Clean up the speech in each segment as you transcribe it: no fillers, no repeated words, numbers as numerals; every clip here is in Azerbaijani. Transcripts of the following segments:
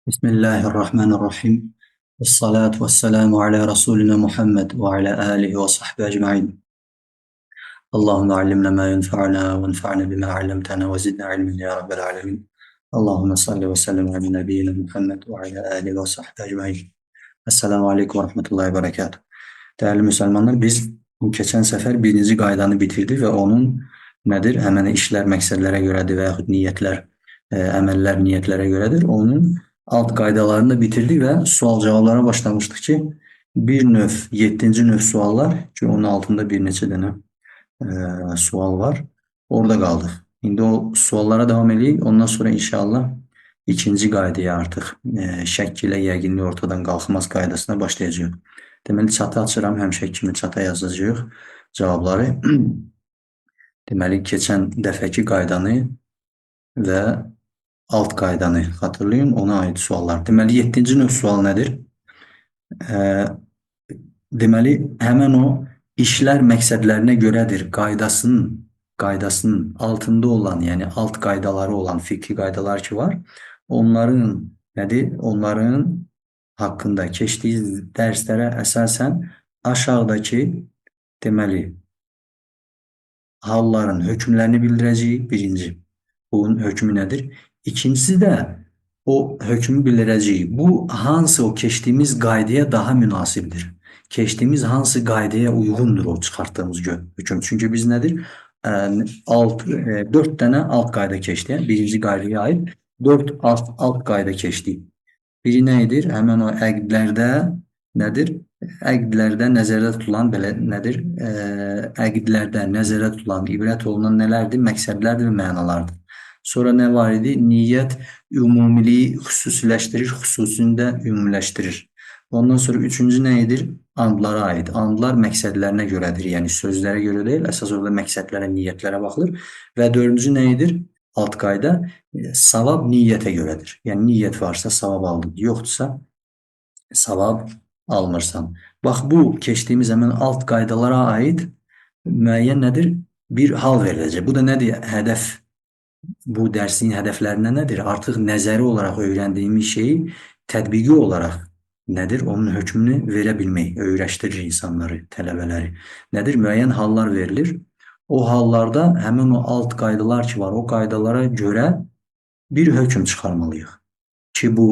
Bismillahirrahmanirrahim. Vessalatu vesselamu ala Resulina Muhammed ve ala alihi ve sahbihi ecmain. Allahümme allimna ma yenfa'una ve enfa'na bima allamtana ve zidna ilmen ya rabbel alemin. Allahümme salli ve sellem ala nebiyyina Muhammed ve ala alihi ve sahbihi ecmain. Esselamu aleyküm ve rahmetullahi ve berekatuhu. Değerli Müslümanlar, biz keçən səfər birinci qaydanı bitirdik və onun nədir? Həmən işlər məqsədlərə görədir və yaxud niyyətlər, əməllər niyyətlərə görədir. Onun alt qaydalarını da bitirdik və sual-cavablara başlamışdıq ki, bir növ, 7-ci növ suallar ki, onun altında bir neçə dənə sual var. Orada qaldıq. İndi o suallara davam eləyik. Ondan sonra inşallah ikinci qaydaya artıq şəkk ilə yəqinlik ortadan qalxmaz qaydasına başlayacağıq. Deməli, çatı açıram, həmişə kimi çata yazacağıq cavabları. Deməli, keçən dəfəki qaydanı və alt qaydanı xatırlayın, ona aid suallar. Deməli, 7-ci növ sual nədir? Deməli, həmən o işlər məqsədlərinə görədir qaydasının altında olan, yəni alt qaydaları olan fiqhi qaydalar ki var, onların nədir? Onların haqqında keçdiyi dərslərə əsasən aşağıdakı deməli halların hökmlərini bildirəcəyik. Birinci, bunun hökmü nədir? İkincisi də o hökmü bildirəcəyik. Bu hansı o keçdiyimiz qaydaya daha münasibdir? Keçdiyimiz hansı qaydaya uyğundur o çıxartdığımız hökm? Çünki biz nədir? 4 dənə alt qayda keçdik. Yəni birinci qaydaya aid 4 alt qayda keçdik. Biri nə edir? Həmən o əqdlərdə nədir? Əqdlərdə nəzərdə tutulan belə nədir? Əqdlərdə nəzərdə tutulan, ibrət olunan nələrdir? Məqsədlərdir və mənalardır. Sonra nə var idi? Niyyət ümumiliyi xüsusiləşdirir, xüsusini də ümumiləşdirir. Ondan sonra üçüncü nə edir? Andlara aid. Andlar məqsədlərinə görədir. Yəni sözlərə görə deyil, əsas orada məqsədlərə, niyyətlərə baxılır. Və dördüncü nə edir? Alt qayda savab niyyətə görədir. Yəni niyyət varsa savab aldın, yoxdursa savab almırsan. Bax bu keçdiyimiz həmin alt qaydalara aid müəyyən nədir? Bir hal veriləcək. Bu da nədir? Hədəf. Bu dərsin hədəflərindən nədir? Artıq nəzəri olaraq öyrəndiyimiz şeyi tətbiqi olaraq nədir? Onun hökmünü verə bilmək, öyrəşdirir insanları, tələbələri. Nədir? Müəyyən hallar verilir. O hallarda həmin o alt qaydalar ki var, o qaydalara görə bir hökm çıxarmalıyıq. Ki bu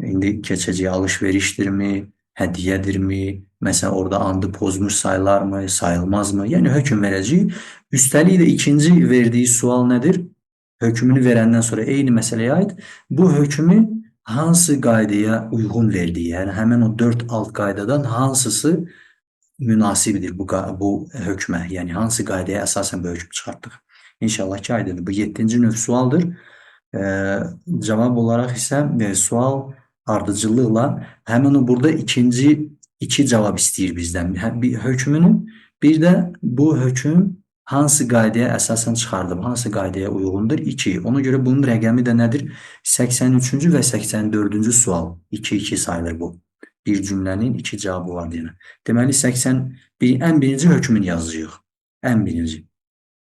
indi keçəcək alış-verişdirmi, hədiyyədirmi, məsələn orada andı pozmuş sayılarmı, sayılmazmı? Yəni hökm verəcəyik. Üstəlik də ikinci verdiyi sual nədir? Hökmünü verəndən sonra eyni məsələyə aid bu hökmü hansı qaydaya uyğun verdiyi, yəni həmin o 4 alt qaydadan hansısı münasibdir bu hökmə, yəni hansı qaydaya əsasən bu hökm çıxartdıq. İnşallah ki, aydındır. Bu 7-ci növ sualdır. Cavab olaraq isə sual ardıcıllıqla həmin o burada ikinci iki cavab istəyir bizdən. Bir hökmünü, bir də bu hökm hansı qaydaya əsasən çıxardım, hansı qaydaya uyğundur? 2. Ona görə bunun rəqəmi də nədir? 83-cü və 84-cü sual. 2-2 sayılır bu. Bir cümlənin iki cavabı var deyənə. Deməli 81 ən birinci hökmünü yazacağıq. Ən birinci.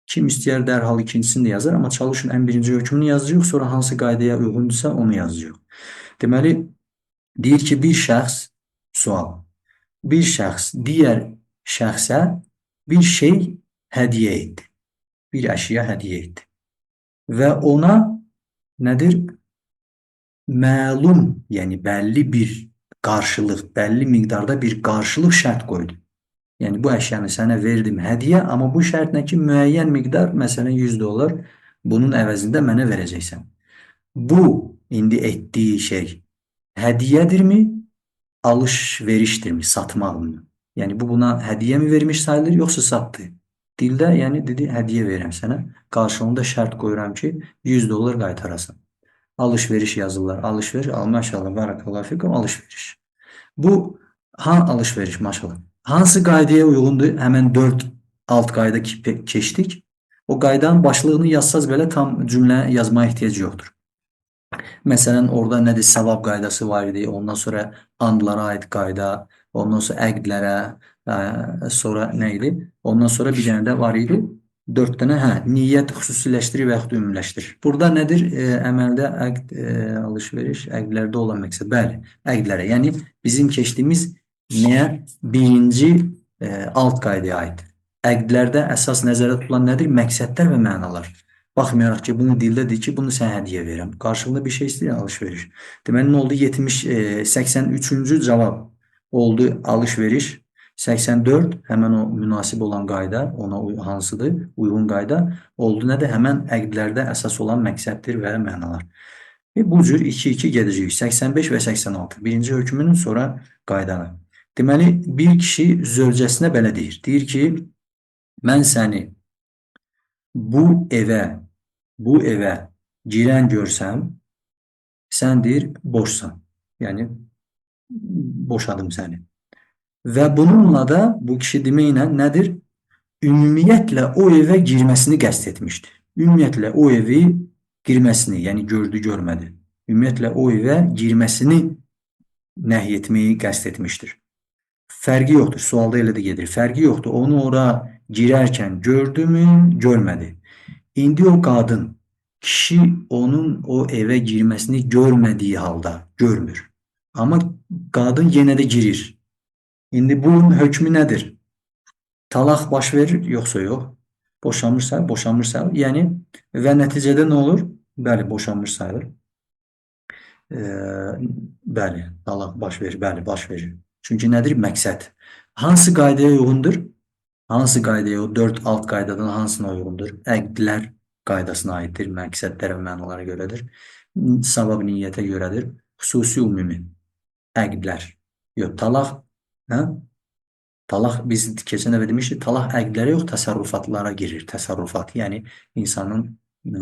Kim istəyər dərhal ikincisini də yazar, amma çalışın ən birinci hökmünü yazacağıq, sonra hansı qaydaya uyğundursa onu yazacağıq. Deməli deyir ki, bir şəxs sual. Bir şəxs digər şəxsə bir şey hədiyyə etdi. Bir əşya hədiyyə etdi. Və ona nədir? Məlum, yəni bəlli bir qarşılıq, bəlli miqdarda bir qarşılıq şərt qoydu. Yəni bu əşyanı sənə verdim hədiyyə, amma bu şərtlə ki, müəyyən miqdar, məsələn 100 dollar bunun əvəzində mənə verəcəksən. Bu indi etdiyi şey hədiyyədirmi, alış-verişdirmi, satmaqmı? Yəni bu buna hədiyyə mi vermiş sayılır, yoxsa satdı? Dildə, yəni dedi, hədiyyə verirəm sənə. Qarşılığında şərt qoyuram ki, 100 dollar qaytarasan. Alış-veriş yazırlar. Alış-veriş, maşallah, barakallahu fikum, alış-veriş. Bu alış-veriş, maşallah. Hansı qaydaya uyğundur? Həmən 4 alt qayda keçdik. O qaydanın başlığını yazsaz belə tam cümlə yazmaya ehtiyac yoxdur. Məsələn, orada nədir? Savab qaydası var idi. Ondan sonra andlara aid qayda, ondan sonra əqdlərə, sonra nə idi? Ondan sonra bir dənə də var idi. 4 dənə, hə, niyyət xüsusiləşdirir və yaxud ümumiləşdirir. Burada nədir? Əməldə əqd, alış-veriş, əqdlərdə olan məqsəd. Bəli, əqdlərə. Yəni bizim keçdiyimiz nəyə? Birinci alt qaydaya aiddir. Əqdlərdə əsas nəzərdə tutulan nədir? Məqsədlər və mənalar. Baxmayaraq ki, bunu dildə deyir ki, bunu sənə hədiyyə verirəm. Qarşılığında bir şey istəyir, alış-veriş. Deməli, nə oldu? 83-cü cavab oldu alış-veriş. 84 həmən o münasib olan qayda, ona hansıdır? Uyğun qayda oldu. Nədir? Həmən əqdlərdə əsas olan məqsəddir və mənalar. Və bu cür 2-2 gedəcəyik. 85 və 86. Birinci hökmünün, sonra qaydanı. Deməli, bir kişi zövcəsinə belə deyir. Deyir ki, mən səni bu evə girən görsəm, sən deyir, boşsan. Yəni, boşadım səni. Və bununla da bu kişi deməklə nədir? Ümumiyyətlə o evə girməsini qəsd etmişdi. Ümumiyyətlə o evi girməsini, yəni gördü, görmədi. Ümumiyyətlə o evə girməsini nəhy etməyi qəsd etmişdir. Fərqi yoxdur. Sualda elə də gedir. Fərqi yoxdur. Onu ora girərkən gördümü, görmədi. İndi o qadın, kişi onun o evə girməsini görmədiyi halda görmür. Amma qadın yenə də girir. İndi bunun hökmü nədir? Talaq baş verir, yoxsa yox? Boşanmış sayılır, boşanmış sayılır. Yəni və nəticədə nə olur? Bəli, boşanmış sayılır. Bəli, talaq baş verir, bəli, baş verir. Çünki nədir? Məqsəd. Hansı qaydaya uyğundur? Hansı qaydaya, o 4 alt qaydadan hansına uyğundur? Əqdlər qaydasına aiddir, məqsədlər və mənalara görədir. Savab niyyətə görədir. Xüsusi ümumi. Əqdlər. Yox, talaq, hə? Talaq biz keçən dəfə demişdik, talaq əqdlərə yox, təsərrüfatlara girir. Təsərrüfat, yəni insanın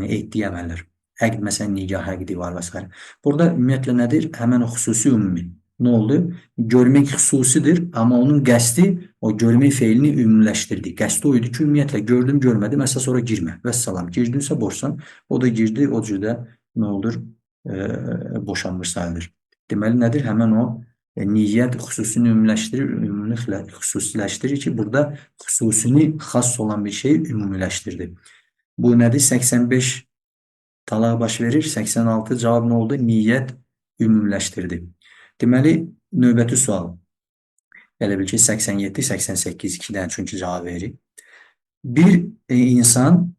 etdiyi əməllər. Əqd, məsələn, nikah əqdi var və s. Burada ümumiyyətlə nədir? Həmən o xüsusi ümumi. Nə oldu? Görmək xüsusidir, amma onun qəsdi o görmək feilini ümumiləşdirdi. Qəsdi o idi ki, ümumiyyətlə gördüm, görmədim, əsas ora girmə. Vəssalam. Girdinsə boşsan. O da girdi, o cürdə nə olur? Boşanmış sayılır. Deməli nədir? Həmən o niyyət xüsusini ümumiləşdirir, ümumini xüsusiləşdirir ki, burada xüsusini xas olan bir şeyi ümumiləşdirdi. Bu nədir? 85 talaq baş verir. 86 cavab nə oldu? Niyyət ümumiləşdirdi. Deməli, növbəti sual. Elə bil ki, 87, 88, 2 dənə çünki cavab verir. Bir insan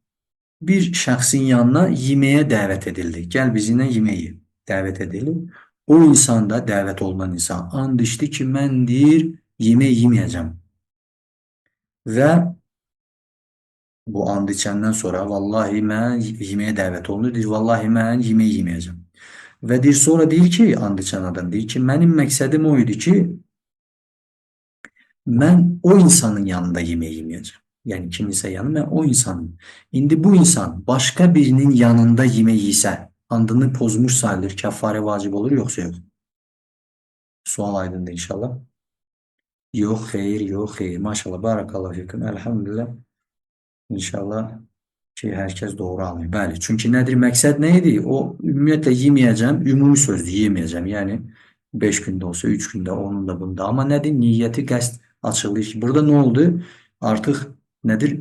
bir şəxsin yanına yeməyə dəvət edildi. Gəl bizimlə yemək ye. Dəvət edilir. O insan da, dəvət olunan insan, and içdi ki, mən deyir, yemək yeməyəcəm. Və bu and içəndən sonra, vallahi mən yeməyə dəvət olunur, deyir, vallahi mən yemək yeməyəcəm. Və deyir, sonra deyir ki, and içən adam deyir ki, mənim məqsədim o idi ki, mən o insanın yanında yemək yeməyəcəm. Yəni kiminsə yanı, mən o insanın. İndi bu insan başqa birinin yanında yemək yesə, andını pozmuş sayılır, kəffarə vacib olur, yoxsa yox? Sual aydındır inşallah. Yox, xeyir, yox, xeyir. Maşallah, barakallahu fikum. Elhamdülillah. İnşallah ki, hər kəs doğru anlayır. Bəli, çünki nədir? Məqsəd nə idi? O, ümumiyyətlə yeməyəcəm, ümumi sözdür, yeməyəcəm. Yəni, 5 gündə olsa, 3 gündə, onun da bunda. Amma nədir? Niyyəti, qəsd açıqlayır ki, burada nə oldu? Artıq nədir?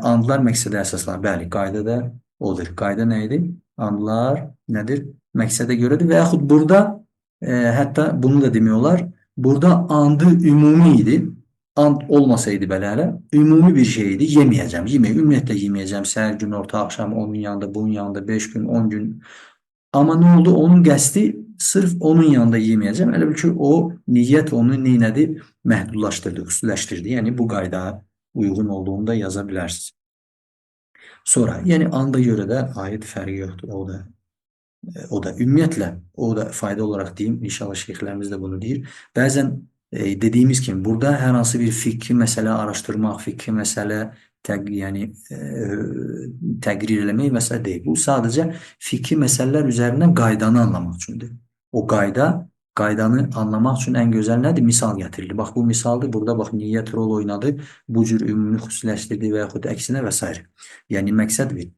Andlar məqsədə əsaslanır. Bəli, qayda da odur. Qayda nə idi? Andlar nədir? Məqsədə görədir və yaxud burada hətta bunu da demək olar. Burada andı ümumi idi. And olmasaydı belə hələ, ümumi bir şey idi. Yeməyəcəm. Yemək, ümumiyyətlə yeməyəcəm. Səhər, gün, orta, axşam, onun yanında, bunun yanında 5 gün, 10 gün. Amma nə oldu? Onun qəsdi sırf onun yanında yeməyəcəm. Elə bil ki, o niyyət onu neynədi? Məhdudlaşdırdı, xüsusiləşdirdi. Yəni bu qayda uyğun olduğunu da yaza bilərsiniz. Sonra, yəni anda görə də aid fərqi yoxdur. O da ümumiyyətlə, o da fayda olaraq deyim, inşallah şeyxlərimiz də bunu deyir. Bəzən dediyimiz kimi burada hər hansı bir fiqhi məsələ araşdırmaq, fiqhi məsələ yəni təqrir eləmək məsələ deyil. Bu sadəcə fiqhi məsələlər üzərindən qaydanı anlamaq üçündür. O qaydanı anlamaq üçün ən gözəl nədir? Misal gətirilir. Bax, bu misaldır. Burada bax, niyyət rol oynadı. Bu cür ümumi xüsusiləşdirdi və yaxud əksinə və s. Yəni, məqsəd bir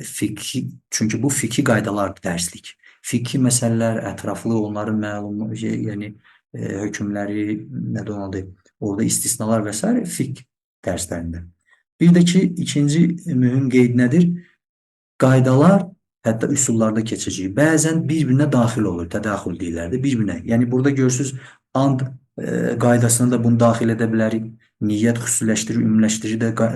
fiqhi, çünki bu fiqhi qaydalardır dərslik. Fiqhi məsələlər ətraflı, onların məlum, yəni hökmləri, nə də onadır, orada istisnalar və s. fiqh dərslərində. Bir də ki, ikinci mühüm qeyd nədir? Qaydalar hətta üsullarda keçəcək. Bəzən bir-birinə daxil olur, tədaxül deyirlərdi, bir-birinə. Yəni burada görürsünüz, and qaydasına da bunu daxil edə bilərik. Niyyət xüsusiləşdirir, ümumiləşdirir də.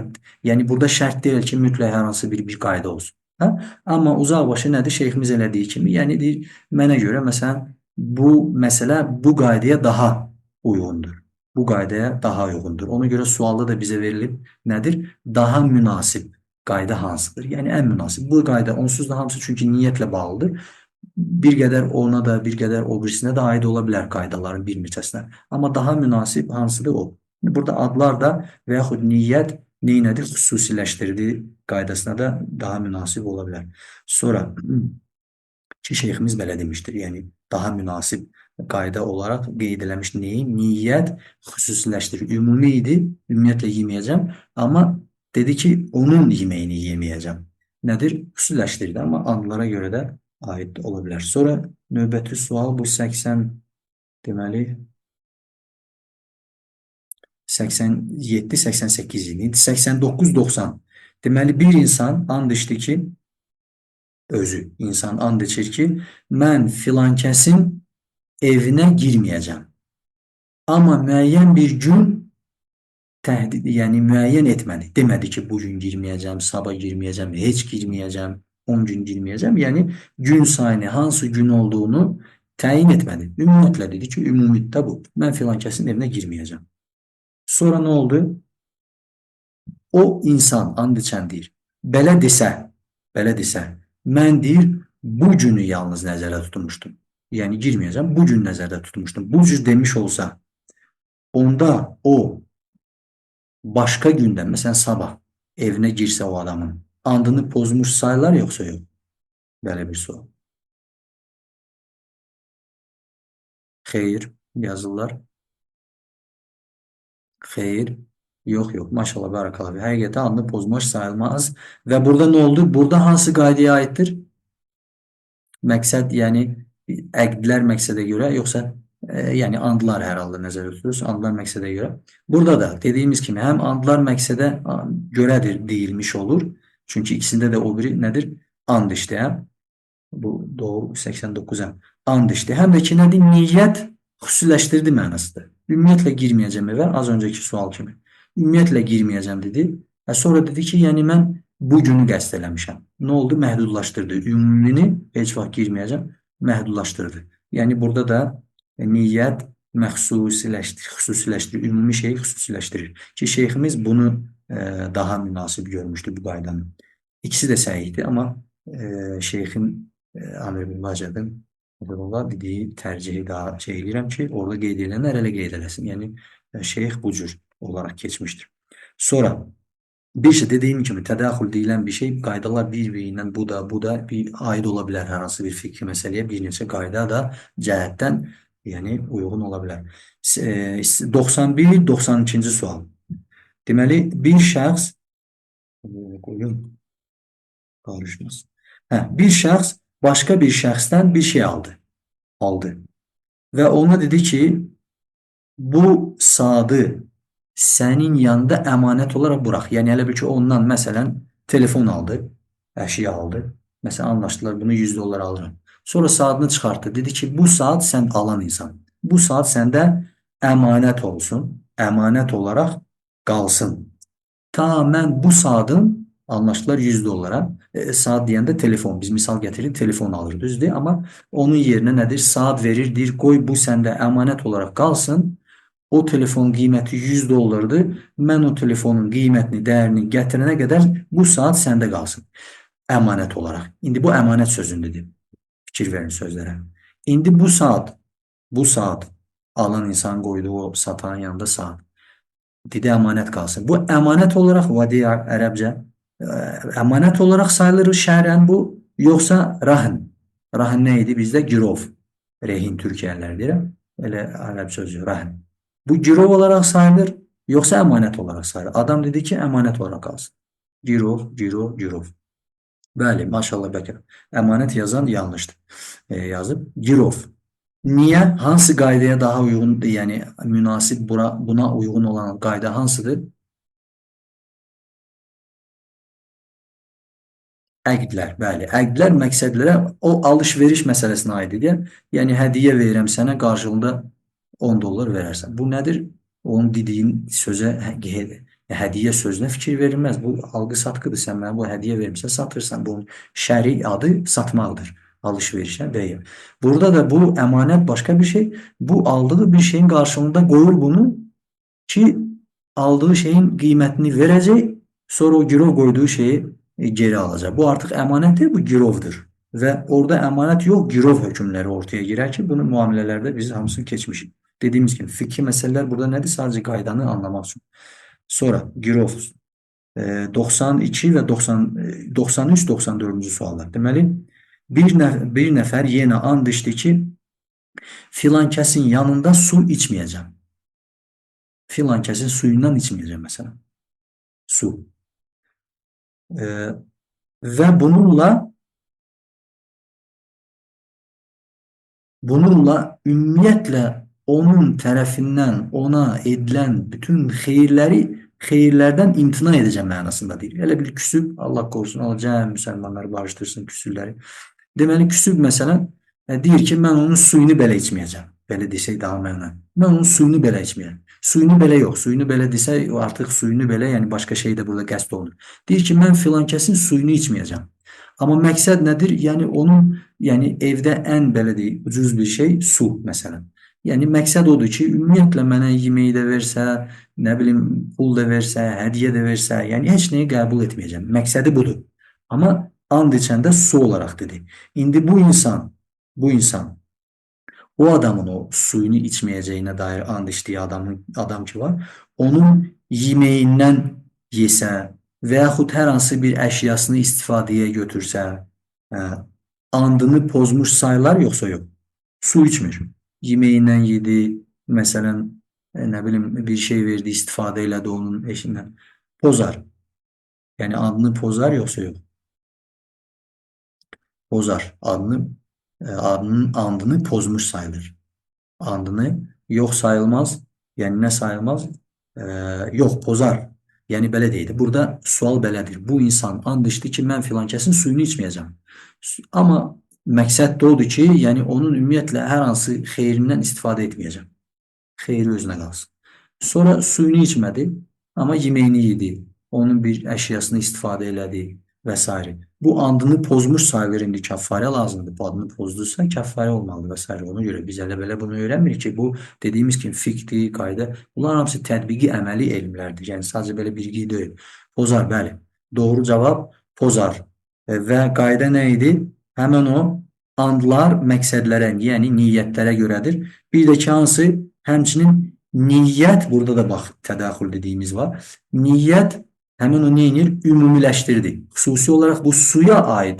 Yəni burada şərt deyil ki, mütləq hər hansı bir qayda olsun. Hə? Amma uzaqbaşı nədir? Şeyximiz elədiyi kimi, yəni deyir, mənə görə məsələn bu məsələ bu qaydaya daha uyğundur. Bu qaydaya daha uyğundur. Ona görə sualda da bizə verilib nədir? Daha münasib qayda hansıdır? Yəni ən münasib. Bu qayda onsuz da hamısı çünki niyyətlə bağlıdır. Bir qədər ona da, bir qədər o birisinə də aid ola bilər qaydaların bir neçəsinə. Amma daha münasib hansıdır o? Burada adlar da və yaxud niyyət neynədir? Xüsusiləşdirdiyi qaydasına da daha münasib ola bilər. Sonra ki, şeyximiz belə demişdir. Yəni daha münasib qayda olaraq qeyd eləmiş neyi? Niyyət xüsusiləşdirir. Ümumi idi. Ümumiyyətlə yeməyəcəm. Amma dedi ki, onun yeməyini yeməyəcəm. Nədir? Xüsusiləşdirdi, amma andlara görə də aid ola bilər. Sonra növbəti sual bu 80 deməli 87, 88 idi. 89, 90. Deməli bir insan and içdi ki, özü insan and içir ki, mən filan kəsin evinə girməyəcəm. Amma müəyyən bir gün təhdid, yəni müəyyən etmədi. Demədi ki, bu gün girməyəcəm, sabah girməyəcəm, heç girməyəcəm, 10 gün girməyəcəm. Yəni gün sayını, hansı gün olduğunu təyin etmədi. Ümumiyyətlə dedi ki, ümumiyyətdə bu. Mən filan kəsin evinə girməyəcəm. Sonra nə oldu? O insan and içən deyir. Belə desə, belə desə, mən deyir, bu günü yalnız nəzərdə tutmuşdum. Yəni girməyəcəm, bu gün nəzərdə tutmuşdum. Bu cür demiş olsa, onda o başqa gündə, məsələn sabah evinə girsə o adamın, andını pozmuş sayılar yoxsa yox? Belə bir sual. Xeyr, yazırlar. Xeyr. Yox, yox. Maşallah, barakallah. Həqiqətən andını pozmuş sayılmaz. Və burada nə oldu? Burada hansı qaydaya aiddir? Məqsəd, yəni əqdlər məqsədə görə, yoxsa yəni andlar hər halda nəzərdə tutulur. Andlar məqsədə görə. Burada da dediyimiz kimi həm andlar məqsədə görədir deyilmiş olur. Çünki ikisində də o biri nədir? And işdə. Bu doğru 89-a. And işdə. Həm də ki nədir? Niyyət xüsusiləşdirdi mənasıdır. Ümumiyyətlə girməyəcəm evə, az öncəki sual kimi. Ümumiyyətlə girməyəcəm dedi. Və sonra dedi ki, yəni mən bu günü qəsd eləmişəm. Nə oldu? Məhdudlaşdırdı. Ümumini heç vaxt girməyəcəm, məhdudlaşdırdı. Yəni burada da niyyət məxsusiləşdirir, xüsusiləşdirir, ümumi şeyi xüsusiləşdirir. Ki, şeyximiz bunu daha münasib görmüşdü bu qaydanı. İkisi də səhihdir, amma şeyxin Amir bin Bacəbin dediyi tərcihi daha şey eləyirəm ki, orada qeyd edənlər elə qeyd eləsin. Yəni şeyx bu cür olaraq keçmişdir. Sonra bir şey dediyim kimi tədaxül deyilən bir şey, qaydalar bir-birindən bu da, bu da bir aid ola bilər hər hansı bir fikri məsələyə bir neçə qayda da cəhətdən yəni uyğun ola bilər. 91, 92-ci sual. Deməli, bir şəxs qoyun qarışmasın. Hə, bir şəxs başqa bir şəxsdən bir şey aldı. Aldı. Və ona dedi ki, bu sadı sənin yanında əmanət olaraq burax. Yəni elə bil ki, ondan məsələn telefon aldı, əşya aldı. Məsələn anlaşdılar, bunu 100 dollar alıram. Sonra saatını çıxartdı. Dedi ki, bu saat sən alan insan. Bu saat səndə əmanət olsun. Əmanət olaraq qalsın. Ta mən bu saatın anlaşdılar 100 dollara. Saat deyəndə telefon. Biz misal gətiririk, telefon alır, düzdür? Amma onun yerinə nədir? Saat verir, deyir, qoy bu səndə əmanət olaraq qalsın. O telefon qiyməti 100 dollardır. Mən o telefonun qiymətini, dəyərini gətirənə qədər bu saat səndə qalsın. Əmanət olaraq. İndi bu əmanət sözündədir. Fikir verin sözlərə. İndi bu saat alan insan qoyduğu o satanın yanında saat. Dedi əmanət qalsın. Bu əmanət olaraq vadiya ərəbcə əmanət olaraq sayılır şərən bu, yoxsa rahn. Rahn nə idi bizdə? Girov. Rehin Türkiyələr deyirəm. Elə ərəb sözü rahn. Bu girov olaraq sayılır, yoxsa əmanət olaraq sayılır? Adam dedi ki, əmanət olaraq qalsın. Girov, girov, girov. Bəli, maşallah bəlkə. Əmanət yazan yanlışdır. Yazıb girov. Niyə? Hansı qaydaya daha uyğun, yəni münasib buna uyğun olan qayda hansıdır? Əqdlər, bəli. Əqdlər məqsədlərə o alış-veriş məsələsinə aid idi. Yəni hədiyyə verirəm sənə, qarşılığında 10 dollar verərsən. Bu nədir? Onun dediyin sözə, hədiyyə sözünə fikir verilməz. Bu alqı-satqıdır. Sən mənə bu hədiyyə vermirsən, satırsan. Bunun şəri adı satmaqdır. Alış-verişə deyil. Burada da bu əmanət başqa bir şey. Bu aldığı bir şeyin qarşılığında qoyur bunu ki, aldığı şeyin qiymətini verəcək, sonra o girov qoyduğu şeyi geri alacaq. Bu artıq əmanət deyil, bu girovdur. Və orada əmanət yox, girov hökmləri ortaya girər ki, bunu müamilələrdə biz hamısını keçmişik. Dediyimiz kimi fikhi məsələlər burada nədir? Sadəcə qaydanı anlamaq üçün. Sonra girov 92 və 90, 93, 94-cü suallar. Deməli, bir nəfər yenə and içdi ki, filan kəsin yanında su içməyəcəm. Filan kəsin suyundan içməyəcəm məsələn. Su. Və bununla ümumiyyətlə onun tərəfindən ona edilən bütün xeyirlərdən imtina edəcəm mənasında deyir. Elə bil küsüb, Allah qorusun, Allah cəm müsəlmanları bağıştırsın küsürləri. Deməli, küsüb məsələn, deyir ki, mən onun suyunu belə içməyəcəm. Belə desək daha məna. Mən onun suyunu belə içməyəcəm. Suyunu belə yox, suyunu belə desək, artıq suyunu belə, yəni başqa şey də burada qəsd olunur. Deyir ki, mən filan kəsin suyunu içməyəcəm. Amma məqsəd nədir? Yəni onun, yəni evdə ən belə deyək, ucuz bir şey su məsələn. Yəni məqsəd odur ki, ümumiyyətlə mənə yeməyi də versə, nə bilim, pul da versə, hədiyyə də versə, yəni heç nəyi qəbul etməyəcəm. Məqsədi budur. Amma and içəndə su olaraq dedi. İndi bu insan o adamın o suyunu içməyəcəyinə dair and içdiyi adam ki var, onun yeməyindən yesə və yaxud hər hansı bir əşyasını istifadəyə götürsə, andını pozmuş sayılar yoxsa yox? Su içmir. Yeməyindən yedi, məsələn, nə bilim, bir şey verdi, istifadə elədi onun eşindən. Pozar. Yəni adını pozar yoxsa yox? Pozar. Adının andını pozmuş sayılır. Andını yox sayılmaz. Yəni nə sayılmaz? Yox, pozar. Yəni belə deyildi. Burada sual belədir. Bu insan and içdi ki, mən filan kəsin suyunu içməyəcəm. Amma məqsəd də odur ki, yəni onun ümumiyyətlə hər hansı xeyrindən istifadə etməyəcəm. Xeyri özünə qalsın. Sonra suyunu içmədi, amma yeməyini yedi. Onun bir əşyasını istifadə elədi və s. Bu andını pozmuş sayılır, indi kəffarə lazımdır. Bu adını pozduysa kəffarə olmalıdır və s. Ona görə biz elə belə bunu öyrənmirik ki, bu dediyimiz kimi fiqhdir, qayda. Bunlar hamısı tətbiqi, əməli elmlərdir. Yəni sadəcə belə bilgi deyil. Pozar, bəli. Doğru cavab pozar. Və qayda nə idi? Həmən o andlar məqsədlərə, yəni niyyətlərə görədir. Bir də ki, hansı? Həmçinin niyyət, burada da bax tədaxül dediyimiz var. Niyyət həmin o nə edir? Ümumiləşdirdi. Xüsusi olaraq bu suya aid,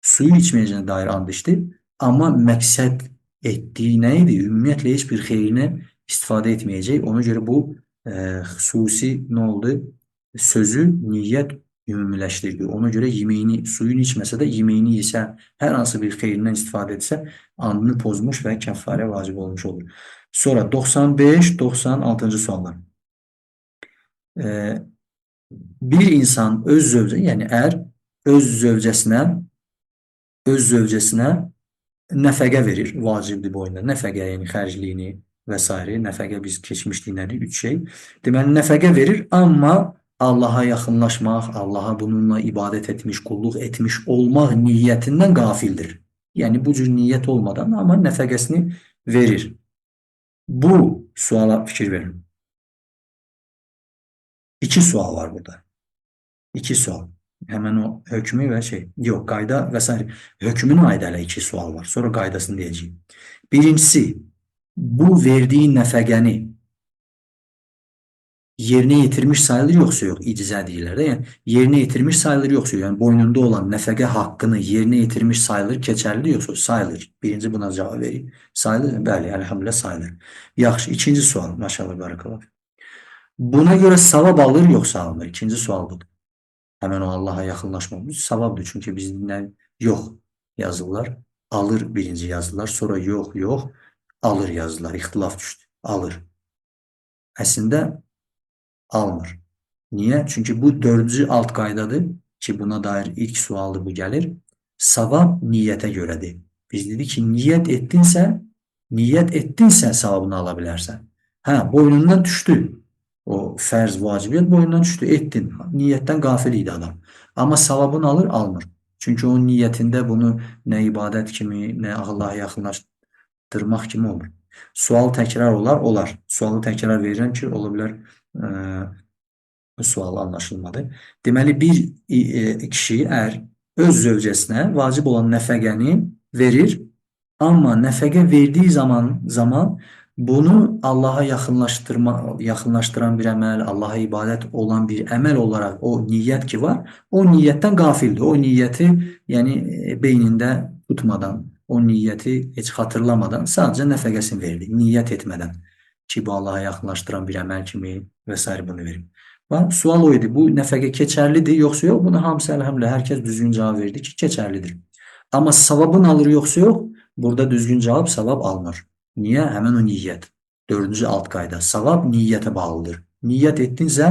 suyu içməyəcəyinə dair and içdi. Amma məqsəd etdiyi nə idi? Ümumiyyətlə heç bir xeyrinə istifadə etməyəcək. Ona görə bu xüsusi nə oldu? Sözü niyyət ümumiləşdirdi. Ona görə yeməyini, suyunu içməsə də yeməyini yesə, hər hansı bir xeyrindən istifadə etsə, andını pozmuş və kəffarə vacib olmuş olur. Sonra 95, 96-cı suallar. Bir insan öz zövcə, yəni ər öz zövcəsinə nəfəqə verir, vacibdir boyunda. Nəfəqə, yəni xərcliyini və s. Nəfəqə biz keçmişdik nədir? 3 şey. Deməli, nəfəqə verir, amma Allaha yaxınlaşmaq, Allaha bununla ibadət etmiş, qulluq etmiş olmaq niyyətindən qafildir. Yəni, bu cür niyyət olmadan, amma nəfəqəsini verir. Bu suala fikir verin. 2 sual var burada. 2 sual. Həmən o hökmü və şey. Yox, qayda və s. Hökmünə aid hələ 2 sual var. Sonra qaydasını deyəcəyim. Birincisi, bu verdiyi nəfəqəni yerinə yetirmiş sayılır yoxsa yox? İcizə deyirlər də. Yəni, yerinə yetirmiş sayılır yoxsa yox? Yəni, boynunda olan nəfəqə haqqını yerinə yetirmiş sayılır, keçərli yoxsa yox? Sayılır. Birinci buna cavab vereyim. Sayılır? Bəli, əlhamdülillah sayılır. Yaxşı, ikinci sual. Maşallah, barakallah. Buna görə savab alır yoxsa almır? İkinci sual budur. Həmən o Allaha yaxınlaşmaq. Savabdır, çünki bizdən yox yazırlar. Alır birinci yazırlar. Sonra yox, yox, alır yazırlar. İxtilaf düşdü. Alır. Əslində almır. Niyə? Çünki bu 4-cü alt qaydadır. Ki buna dair ilk sualdır bu gəlir. Savab niyyətə görədir. Biz dedik ki, niyyət etdinsə savabını ala bilərsən. Hə, boynundan düşdü. O fərz, vacibiyyət boynundan düşdü, etdin. Niyyətdən qafil idi adam. Amma savabını alır, almır. Çünki onun niyyətində bunu nə ibadət kimi, nə Allaha yaxınlaşdırmaq kimi olmur. Sual təkrar olar, olar. Sualı təkrar verirəm ki, ola bilər bu sual anlaşılmadı. Deməli, bir kişi ər öz zövcəsinə vacib olan nəfəqəni verir, amma nəfəqə verdiyi zaman bunu Allaha yaxınlaşdıran bir əməl, Allaha ibadət olan bir əməl olaraq o niyyət ki var, o niyyətdən qafildir. O niyyəti, yəni beynində tutmadan, o niyyəti heç xatırlamadan sadəcə nəfəqəsini verdi, niyyət etmədən ki, bu Allaha yaxınlaşdıran bir əməl kimi və s. bunu verib. Bax, sual o idi, bu nəfəqə keçərlidir, yoxsa yox? Bunu hamısı əlhəmdülillah, hər kəs düzgün cavab verdi ki, keçərlidir. Amma savabını alır, yoxsa yox? Burada düzgün cavab savab almır. Niyə? Həmən o niyyət. Dördüncü alt qayda. Savab niyyətə bağlıdır. Niyyət etdinsə,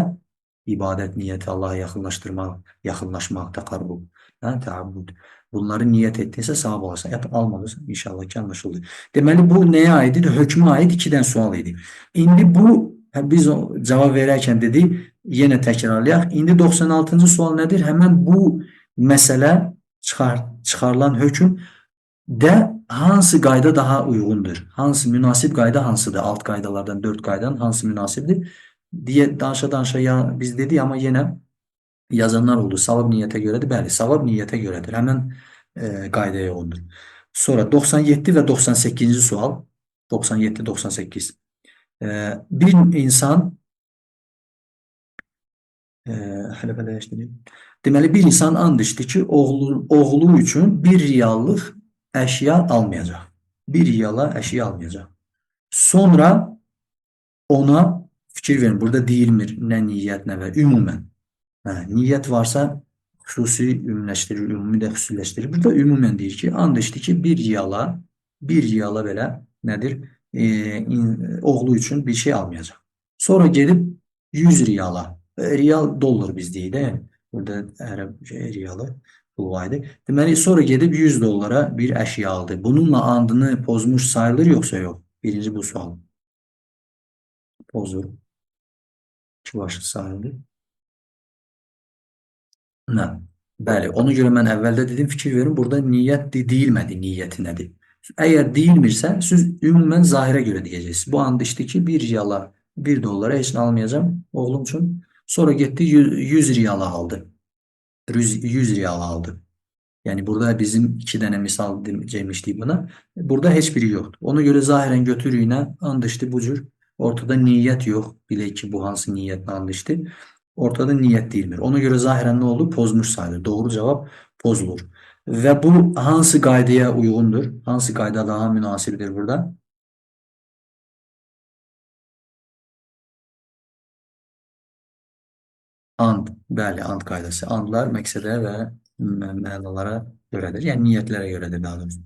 ibadət niyyəti Allaha yaxınlaşdırmaq, yaxınlaşmaq, təqarrub, hə, təabbud. Bunları niyyət etdinsə savab alarsan. Ya almadınsa inşallah ki anlaşıldı. Deməli bu nəyə aid idi? Hökmə aid iki dənə sual idi. İndi bu biz cavab verərkən dedik, yenə təkrarlayaq. İndi 96-cı sual nədir? Həmən bu məsələ çıxarılan hökm də hansı qayda daha uyğundur? Hansı münasib qayda hansıdır? Alt qaydalardan 4 qaydanın hansı münasibdir? Deyə danışa-danışa ya biz dedik, amma yenə yazanlar oldu. Savab niyyətə görədir. Bəli, savab niyyətə görədir. Həmən qaydaya uyğundur. Sonra 97 və 98-ci sual. 97, 98. Bir insan hələ belə dəyişdireyim. Deməli, bir insan and içdi ki, oğlu üçün 1 riyallıq əşya almayacaq. 1 riyala əşya almayacaq. Sonra ona fikir verin. Burada deyilmir nə niyyət, nə və ümumən. Hə, niyyət varsa xüsusi ümumiləşdirir, ümumi də xüsusiləşdirir. Burada ümumən deyir ki, and içdi ki, 1 riyala, 1 riyala belə nədir? Oğlu üçün bir şey almayacaq. Sonra gedib 100 riyala, riyal dollar biz deyik də, yəni. Burada ərəb riyalı pul var idi. Deməli, sonra gedib 100 dollara bir əşya aldı. Bununla andını pozmuş sayılır yoxsa yox? Birinci bu sual. Pozur. İki başlı sayılır. Nə? Bəli, ona görə mən əvvəldə dedim, fikir verin, burada niyyət deyilmədi, niyyəti nədir? Əgər deyilmirsə, siz ümumən zahirə görə deyəcəksiniz. Bu and içdi ki, 1 riyala, 1 dollara heç nə almayacağam oğlum üçün. Sonra getdi 100 riyala aldı. 100 riyala aldı. Yəni burada bizim iki dənə misal demişdik buna. Burada heç biri yoxdur. Ona görə zahirən götürük nə? And içdi bu cür. Ortada niyyət yox. Bilək ki, bu hansı niyyətlə and içdi. Ortada niyyət deyilmir. Ona görə zahirən nə oldu? Pozmuş sayılır. Doğru cavab pozulur. Və bu hansı qaydaya uyğundur? Hansı qayda daha münasibdir burada? And. Bəli, and qaydası. Andlar məqsədə və mənalara görədir. Yəni niyyətlərə görədir daha doğrusu.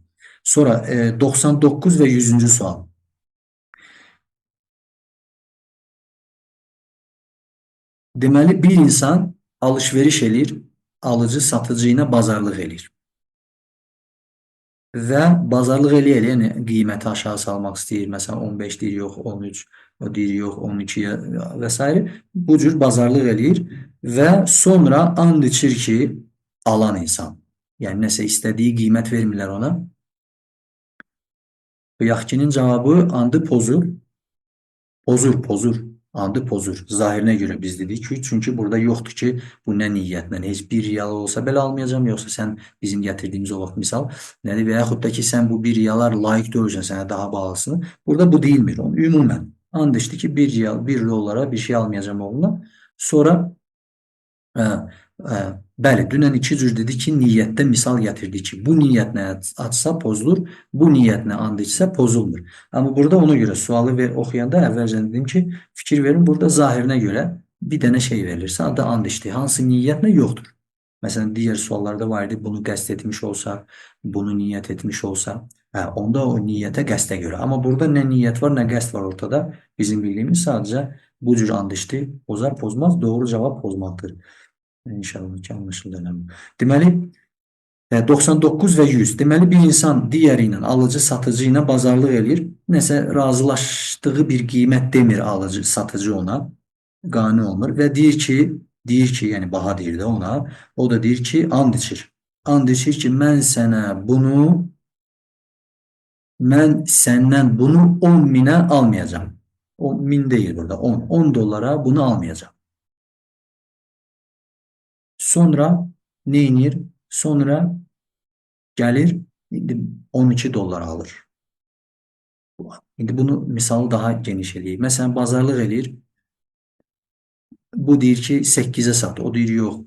Sonra 99 və 100-cü sual. Deməli, bir insan alış-veriş eləyir, alıcı satıcı ilə bazarlıq eləyir. Və bazarlıq eləyə-eləyə, yəni qiyməti aşağı salmaq istəyir. Məsələn, 15 deyir, yox, 13, o deyir, yox, 12-yə və s. Bu cür bazarlıq eləyir və sonra and içir ki, alan insan. Yəni, nəsə istədiyi qiymət vermirlər ona. Bıyaqkinin cavabı andı pozur. Pozur, pozur. Andı pozur. Zahirinə görə biz dedik ki, çünki burada yoxdur ki, bu nə niyyətlə, heç bir riyal olsa belə almayacağam, yoxsa sən bizim gətirdiyimiz o vaxt misal nədir və yaxud da ki, sən bu bir riyalar layiq deyilsən, sənə daha bahalısını. Burada bu deyilmir. Onu ümumən and içdi ki, bir riyal, bir dolara bir şey almayacağam oğluna. Sonra bəli, dünən iki cür dedi ki, niyyətdə misal gətirdi ki, bu niyyətlə açsa pozulur, bu niyyətlə and içsə pozulmur. Amma burada ona görə sualı oxuyanda əvvəlcə dedim ki, fikir verin, burada zahirinə görə bir dənə şey verilir. Sadə and içdi. Hansı niyyətlə yoxdur. Məsələn, digər suallarda var idi, bunu qəsd etmiş olsa, bunu niyyət etmiş olsa, onda o niyyətə, qəsdə görə. Amma burada nə niyyət var, nə qəsd var ortada. Bizim bildiyimiz sadəcə bu cür and içdi, pozar, pozmaz. Doğru cavab pozmaqdır. İnşallah ki, anlaşıldı. Deməli, 99 və 100. Deməli, bir insan digəri ilə, alıcı, satıcı ilə bazarlıq eləyir. Nəsə razılaşdığı bir qiymət demir alıcı, satıcı ona. Qane olmur və deyir ki, yəni baha deyir də ona. O da deyir ki, and içir. And içir ki, mən sənə bunu, mən səndən bunu 10 minə almayacağam. 10 min deyil burada, 10. 10 dolara bunu almayacağam. Sonra nə edir? Sonra gəlir, indi 12 dollar alır. İndi bunu misalı daha geniş eləyək. Məsələn, bazarlıq eləyir. Bu deyir ki, 8-ə sat. O deyir, yox,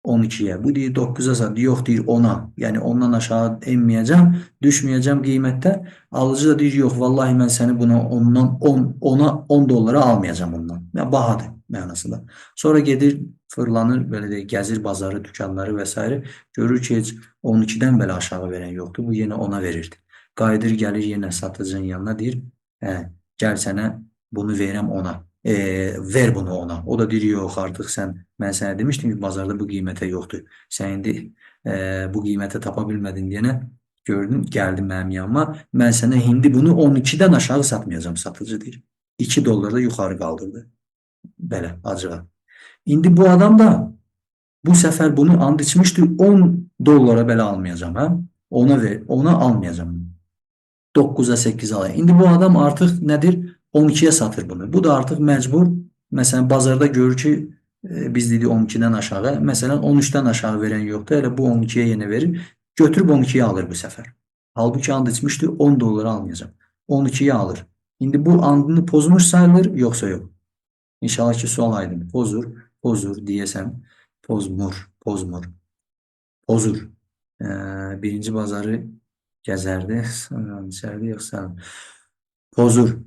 12-yə. Bu deyir, 9-a sat. Yox, deyir, 10-a. Yəni, ondan aşağı enməyəcəm, düşməyəcəm qiymətdə. Alıcı da deyir, yox, vallahi mən səni buna ondan 10, ona 10 dollara almayacağam ondan. Yəni, bahadır mənasında. Sonra gedir, fırlanır, belə deyək, gəzir bazarı, dükanları və s. Görür ki, heç 12-dən belə aşağı verən yoxdur. Bu yenə ona verirdi. Qayıdır, gəlir yenə satıcının yanına, deyir, gəl sənə bunu verirəm ona. Ver bunu ona. O da deyir, yox, artıq sən, mən sənə demişdim ki, bazarda bu qiymətə yoxdur. Sən indi bu qiymətə tapa bilmədin deyənə gördün, gəldin mənim yanıma. Mən sənə indi bunu 12-dən aşağı satmayacağam, satıcı deyir. 2 dollar da yuxarı qaldırdı. Belə, acığa. İndi bu adam da bu səfər bunu and içmişdi, 10 dollara belə almayacağam, hə? Ona ver, ona almayacağam. 9-a 8-ə alayım. İndi bu adam artıq nədir? 12-yə satır bunu. Bu da artıq məcbur. Məsələn, bazarda görür ki, biz dedik 12-dən aşağı. Məsələn, 13-dən aşağı verən yoxdur. Elə bu 12-yə yenə verir. Götürüb 12-yə alır bu səfər. Halbuki and içmişdi, 10 dollara almayacağam. 12-yə alır. İndi bu andını pozmuş sayılır, yoxsa yox? İnşallah ki, sual aydın. Pozur, pozur deyəsən, pozmur, pozmur, pozur. Birinci bazarı gəzərdi, içərdi, yoxsa pozur.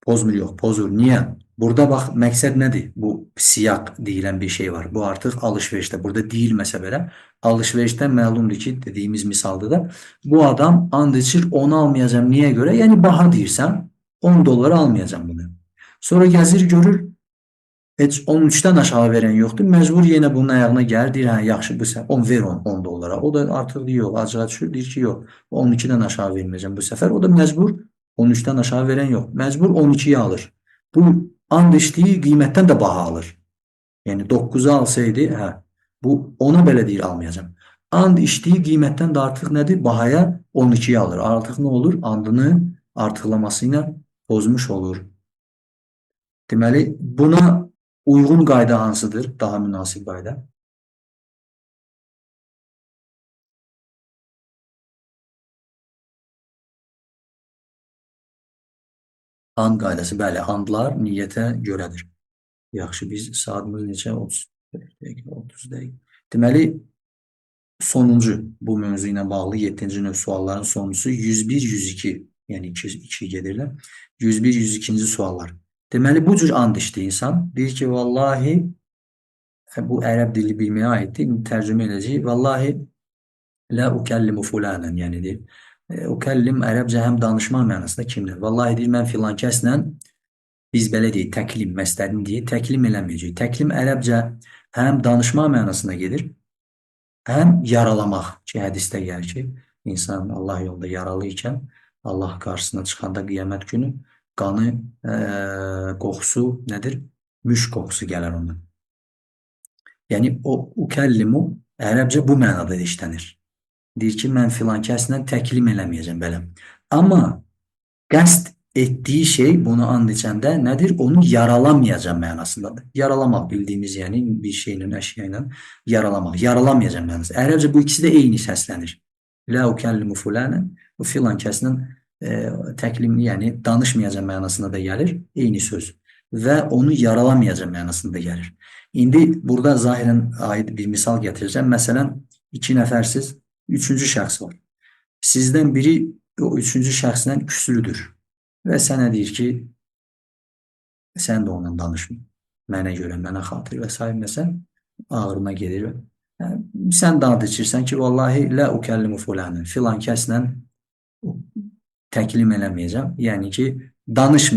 Pozmur yox, pozur. Niyə? Burada bax, məqsəd nədir? Bu siyaq deyilən bir şey var. Bu artıq alış-verişdə. Burada deyilməsə belə, alış-verişdə məlumdur ki, dediyimiz misalda da bu adam and içir, onu almayacağam. Niyə görə? Yəni baha deyirsən, 10 dollara almayacağam bunu. Sonra gəzir, görür, heç 13-dən aşağı verən yoxdur. Məcbur yenə bunun ayağına gəlir, deyir, hə, yaxşı, bu səfər 10 ver 10 dollara. O da artıq deyir, yox, acığa düşür, deyir ki, yox, 12-dən aşağı verməyəcəm bu səfər. O da məcbur 13-dən aşağı verən yox. Məcbur 12-yə alır. Bu and içdiyi qiymətdən də baha alır. Yəni 9-a alsaydı, hə, bu ona belə deyir, almayacağam. And içdiyi qiymətdən də artıq nədir? Bahaya 12-yə alır. Artıq nə olur? Andını artıqlaması ilə pozmuş olur. Deməli, buna uyğun qayda hansıdır? Daha münasib qayda. And qaydası, bəli, andlar niyyətə görədir. Yaxşı, biz saatımız neçə? 30 dəqiqə, 30 dəqiqə. Deməli, sonuncu bu mövzu ilə bağlı 7-ci növ sualların sonuncusu 101, 102, yəni 2 gedirlər. 101, 102-ci suallar. Deməli, bu cür and içdi insan. Deyir ki, vallahi, bu ərəb dili bilməyə aiddir, indi tərcümə edəcəyik. Vallahi, la ukallimu fulanən, yəni deyir. Ukallim ərəbcə həm danışmaq mənasında kimdir? Vallahi deyir, mən filan kəslə, biz belə deyik, təklim, məstərin deyir, təklim eləməyəcəyik. Təklim ərəbcə həm danışmaq mənasına gedir, həm yaralamaq ki, hədisdə gəlir ki, insan Allah yolunda yaralı ikən, Allah qarşısına çıxanda qiyamət günü qanı, qoxusu nədir? Müşk qoxusu gələr ondan. Yəni, o ukallimu ərəbcə bu mənada işlənir. Deyir ki, mən filan kəslə təklim eləməyəcəm belə. Amma qəsd etdiyi şey bunu and içəndə nədir? Onu yaralamayacam mənasındadır. Yaralamaq bildiyimiz, yəni bir şeylə, əşya ilə yaralamaq. Yaralamayacam mənası. Ərəbcə bu ikisi də eyni səslənir. La ukallimu fulanən, bu filan kəslə təklim, yəni danışmayacam mənasında da gəlir. Eyni söz. Və onu yaralamayacam mənasında da gəlir. İndi burada zahirən aid bir misal gətirəcəm. Məsələn, iki nəfərsiz, üçüncü şəxs var. Sizdən biri o üçüncü şəxslə küslüdür. Və sənə deyir ki, sən də onunla danışma. Mənə görə, mənə xatir və s. Məsələn, ağrına gedir. Sən də and içirsən ki, vallahi la ukallimu fulanən, filan kəslə təklim eləməyəcəm. Yəni ki,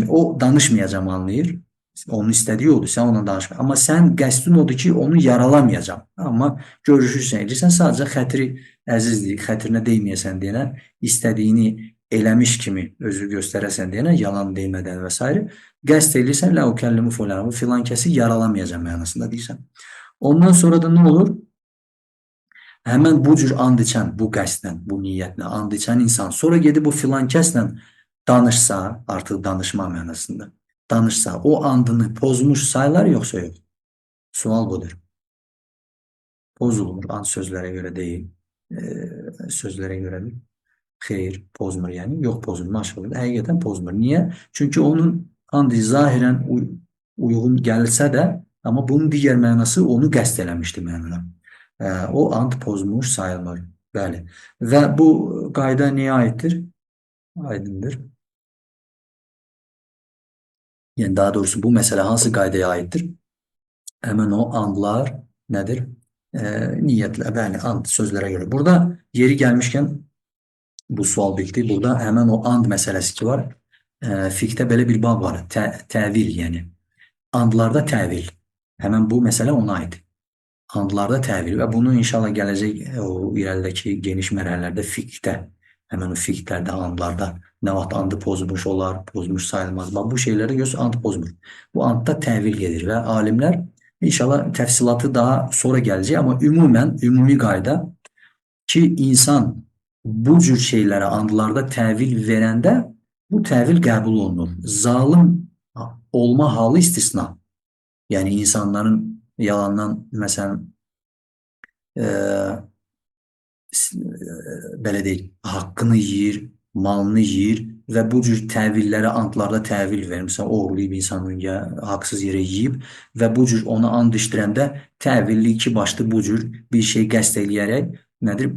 o danışmayacam anlayır. Onun istədiyi odur, sən onunla danışma. Amma sən qəsdin odur ki, onu yaralamayacam. Amma görüşürsən, edirsən, sadəcə xətri əzizdir, xətrinə deyməyəsən deyənə, istədiyini eləmiş kimi özü göstərəsən deyənə, yalan demədən və s. Qəsd edirsən, la ukəllimu fulanı, filan kəsi yaralamayacam mənasında deyirsən. Ondan sonra da nə olur? Həmən bu cür and içən, bu qəsdlə, bu niyyətlə and içən insan sonra gedib bu filan kəslə danışsa, artıq danışma mənasında danışsa, o andını pozmuş sayılar yoxsa yox? Sual budur. Pozulmur, and sözlərə görə deyil, sözlərə görədir. Xeyr, pozmur yəni. Yox, pozmur. Maşallah. Həqiqətən pozmur. Niyə? Çünki onun andı zahirən uyğun gəlsə də, amma bunun digər mənası onu qəsd eləmişdi mənada. O and pozmuş sayılmır. Bəli. Və bu qayda niyə aiddir? Aydındır. Yəni daha doğrusu bu məsələ hansı qaydaya aiddir? Həmən o andlar nədir? Niyyətlə, bəli, and sözlərə görə. Burada yeri gəlmişkən bu sual bitdi. Burada həmən o and məsələsi ki var. Fiqhdə belə bir bab var. Təvil yəni. Andlarda təvil. Həmən bu məsələ ona aid. Andlarda təvil və bunu inşallah gələcək o irəlidəki geniş mərhələlərdə fiqhdə, həmən o fiqhlərdə, andlarda nə vaxt andı pozmuş olar, pozmuş sayılmaz. Bax, bu şeylərdə görürsünüz, and pozmur. Bu andda təvil gedir və alimlər inşallah təfsilatı daha sonra gələcək, amma ümumən, ümumi qayda ki, insan bu cür şeylərə andlarda təvil verəndə bu təvil qəbul olunur. Zalım olma halı istisna. Yəni insanların yalandan məsələn belə deyil, haqqını yeyir, malını yeyir və bu cür təvillərə, andlarda təvil verir. Məsələn, oğurlayıb insanın ya haqsız yerə yeyib və bu cür ona and içdirəndə təvilli iki başlı bu cür bir şey qəsd eləyərək nədir?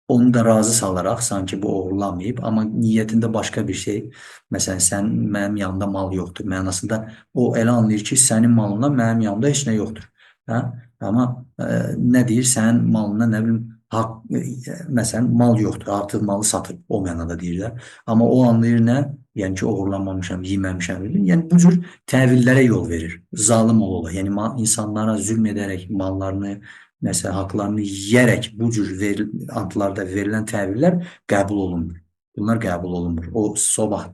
Onu da razı salaraq, sanki bu oğurlamayıb, amma niyyətində başqa bir şey, məsələn, sən mənim yanımda mal yoxdur mənasında o elə anlayır ki, sənin malından mənim yanımda heç nə yoxdur. Hə? Amma nə deyir? Sənin malından nə bilim, haqq, məsələn, mal yoxdur, artıq malı satıb, o mənada deyir də. Amma o anlayır nə? Yəni ki, oğurlanmamışam, yeməmişəm. Yəni bu cür təvillərə yol verir. Zalım ola. Yəni insanlara zülm edərək mallarını, məsələn, haqlarını yeyərək bu cür antlarda verilən təvillər qəbul olunmur. Bunlar qəbul olunmur. O sabah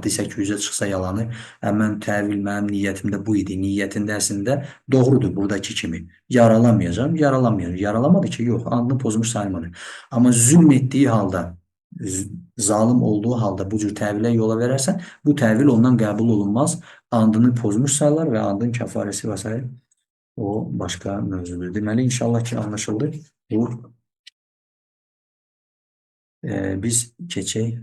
desə ki, üzə çıxsa yalanı, həmən təvil mənim niyyətimdə bu idi. Niyyətində əslində doğrudur buradakı kimi. Yaralamayacağam, yaralamayacağam. Yaralamadı ki, yox, andını pozmuş sayılmadı. Amma zülm etdiyi halda, zalim olduğu halda bu cür təvilə yola verərsən, bu təvil ondan qəbul olunmaz. Andını pozmuş sayılır və andın kəfarəsi və s. O başqa mövzudur. Deməli, inşallah ki, anlaşıldı. Bu, biz keçək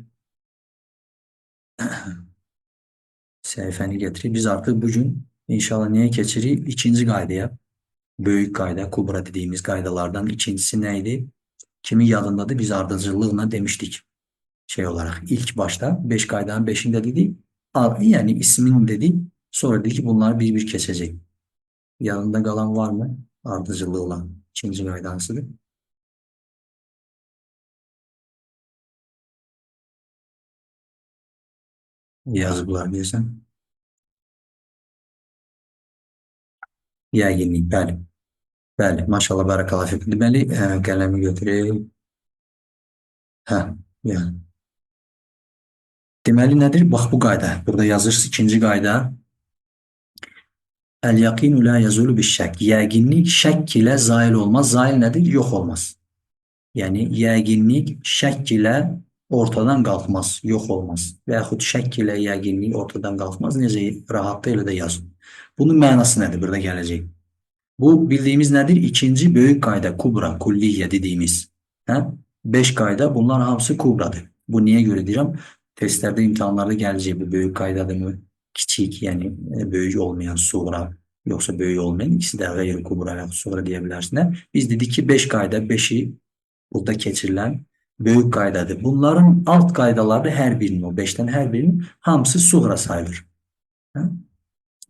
səhifəni gətirək. Biz artıq bugün inşallah niyə keçirik? İkinci qaydaya. Böyük qayda, kubra dediyimiz qaydalardan ikincisi nə idi? Kimin yadındadır? Biz ardıcıllıqla demişdik. Şey olaraq ilk başda 5 qaydanın 5-ini də dedik. Yəni ismini dedik. Sonra dedik ki, bunları bir-bir keçəcək. Yanında qalan var mı? Ardıcıllıqla. İkinci qayda hansıdır? Yazıblar deyəsən. Yəqinlik, bəli. Bəli, maşallah, barakallahu fik. Deməli, qələmi götürək. Hə, yəni. Deməli, nədir? Bax, bu qayda. Burada yazırsınız ikinci qayda. El-yaqinu la yazulu biş-şək. Yəqinlik şəkk ilə zail olmaz. Zail nədir? Yox olmaz. Yəni, yəqinlik şəkk ilə ortadan qalxmaz, yox olmaz. Və yaxud şəkk ilə yəqinlik ortadan qalxmaz. Necə rahatda elə də yazın. Bunun mənası nədir? Burada gələcək. Bu bildiyimiz nədir? İkinci böyük qayda, kubra, kulliyyə dediyimiz. Hə? 5 qayda, bunlar hamısı kubradır. Bu niyə görə deyirəm? Testlərdə, imtahanlarda gələcək bu böyük qaydadır mı? Kiçik, yəni böyük olmayan suğra, yoxsa böyük olmayan, ikisi də qeyri kubra və yaxud suğra deyə bilərsiniz. Biz dedik ki, 5 qayda, 5-i burada keçirilən böyük qaydadır. Bunların alt qaydaları hər birinin, o 5-dən hər birinin hamısı suğra sayılır. Hə?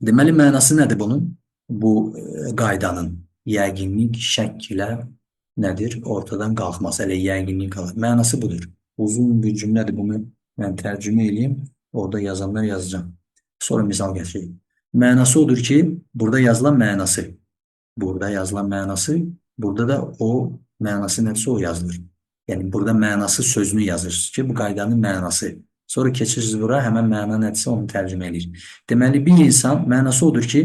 Deməli, mənası nədir bunun? Bu qaydanın yəqinlik şəkk ilə nədir? Ortadan qalxması, elə yəqinlik qalır. Mənası budur. Uzun bir cümlədir. Bunu mən tərcümə eləyim. Orada yazanlar yazacağım. Sonra misal gətireyim. Mənası odur ki, burada yazılan mənası, burada yazılan mənası, burada da o mənası nədirsə o yazılır. Yəni burada mənası sözünü yazırsınız ki, bu qaydanın mənası. Sonra keçirsiniz bura, həmən məna nədirsə onu tərcümə edir. Deməli, bir insan, mənası odur ki,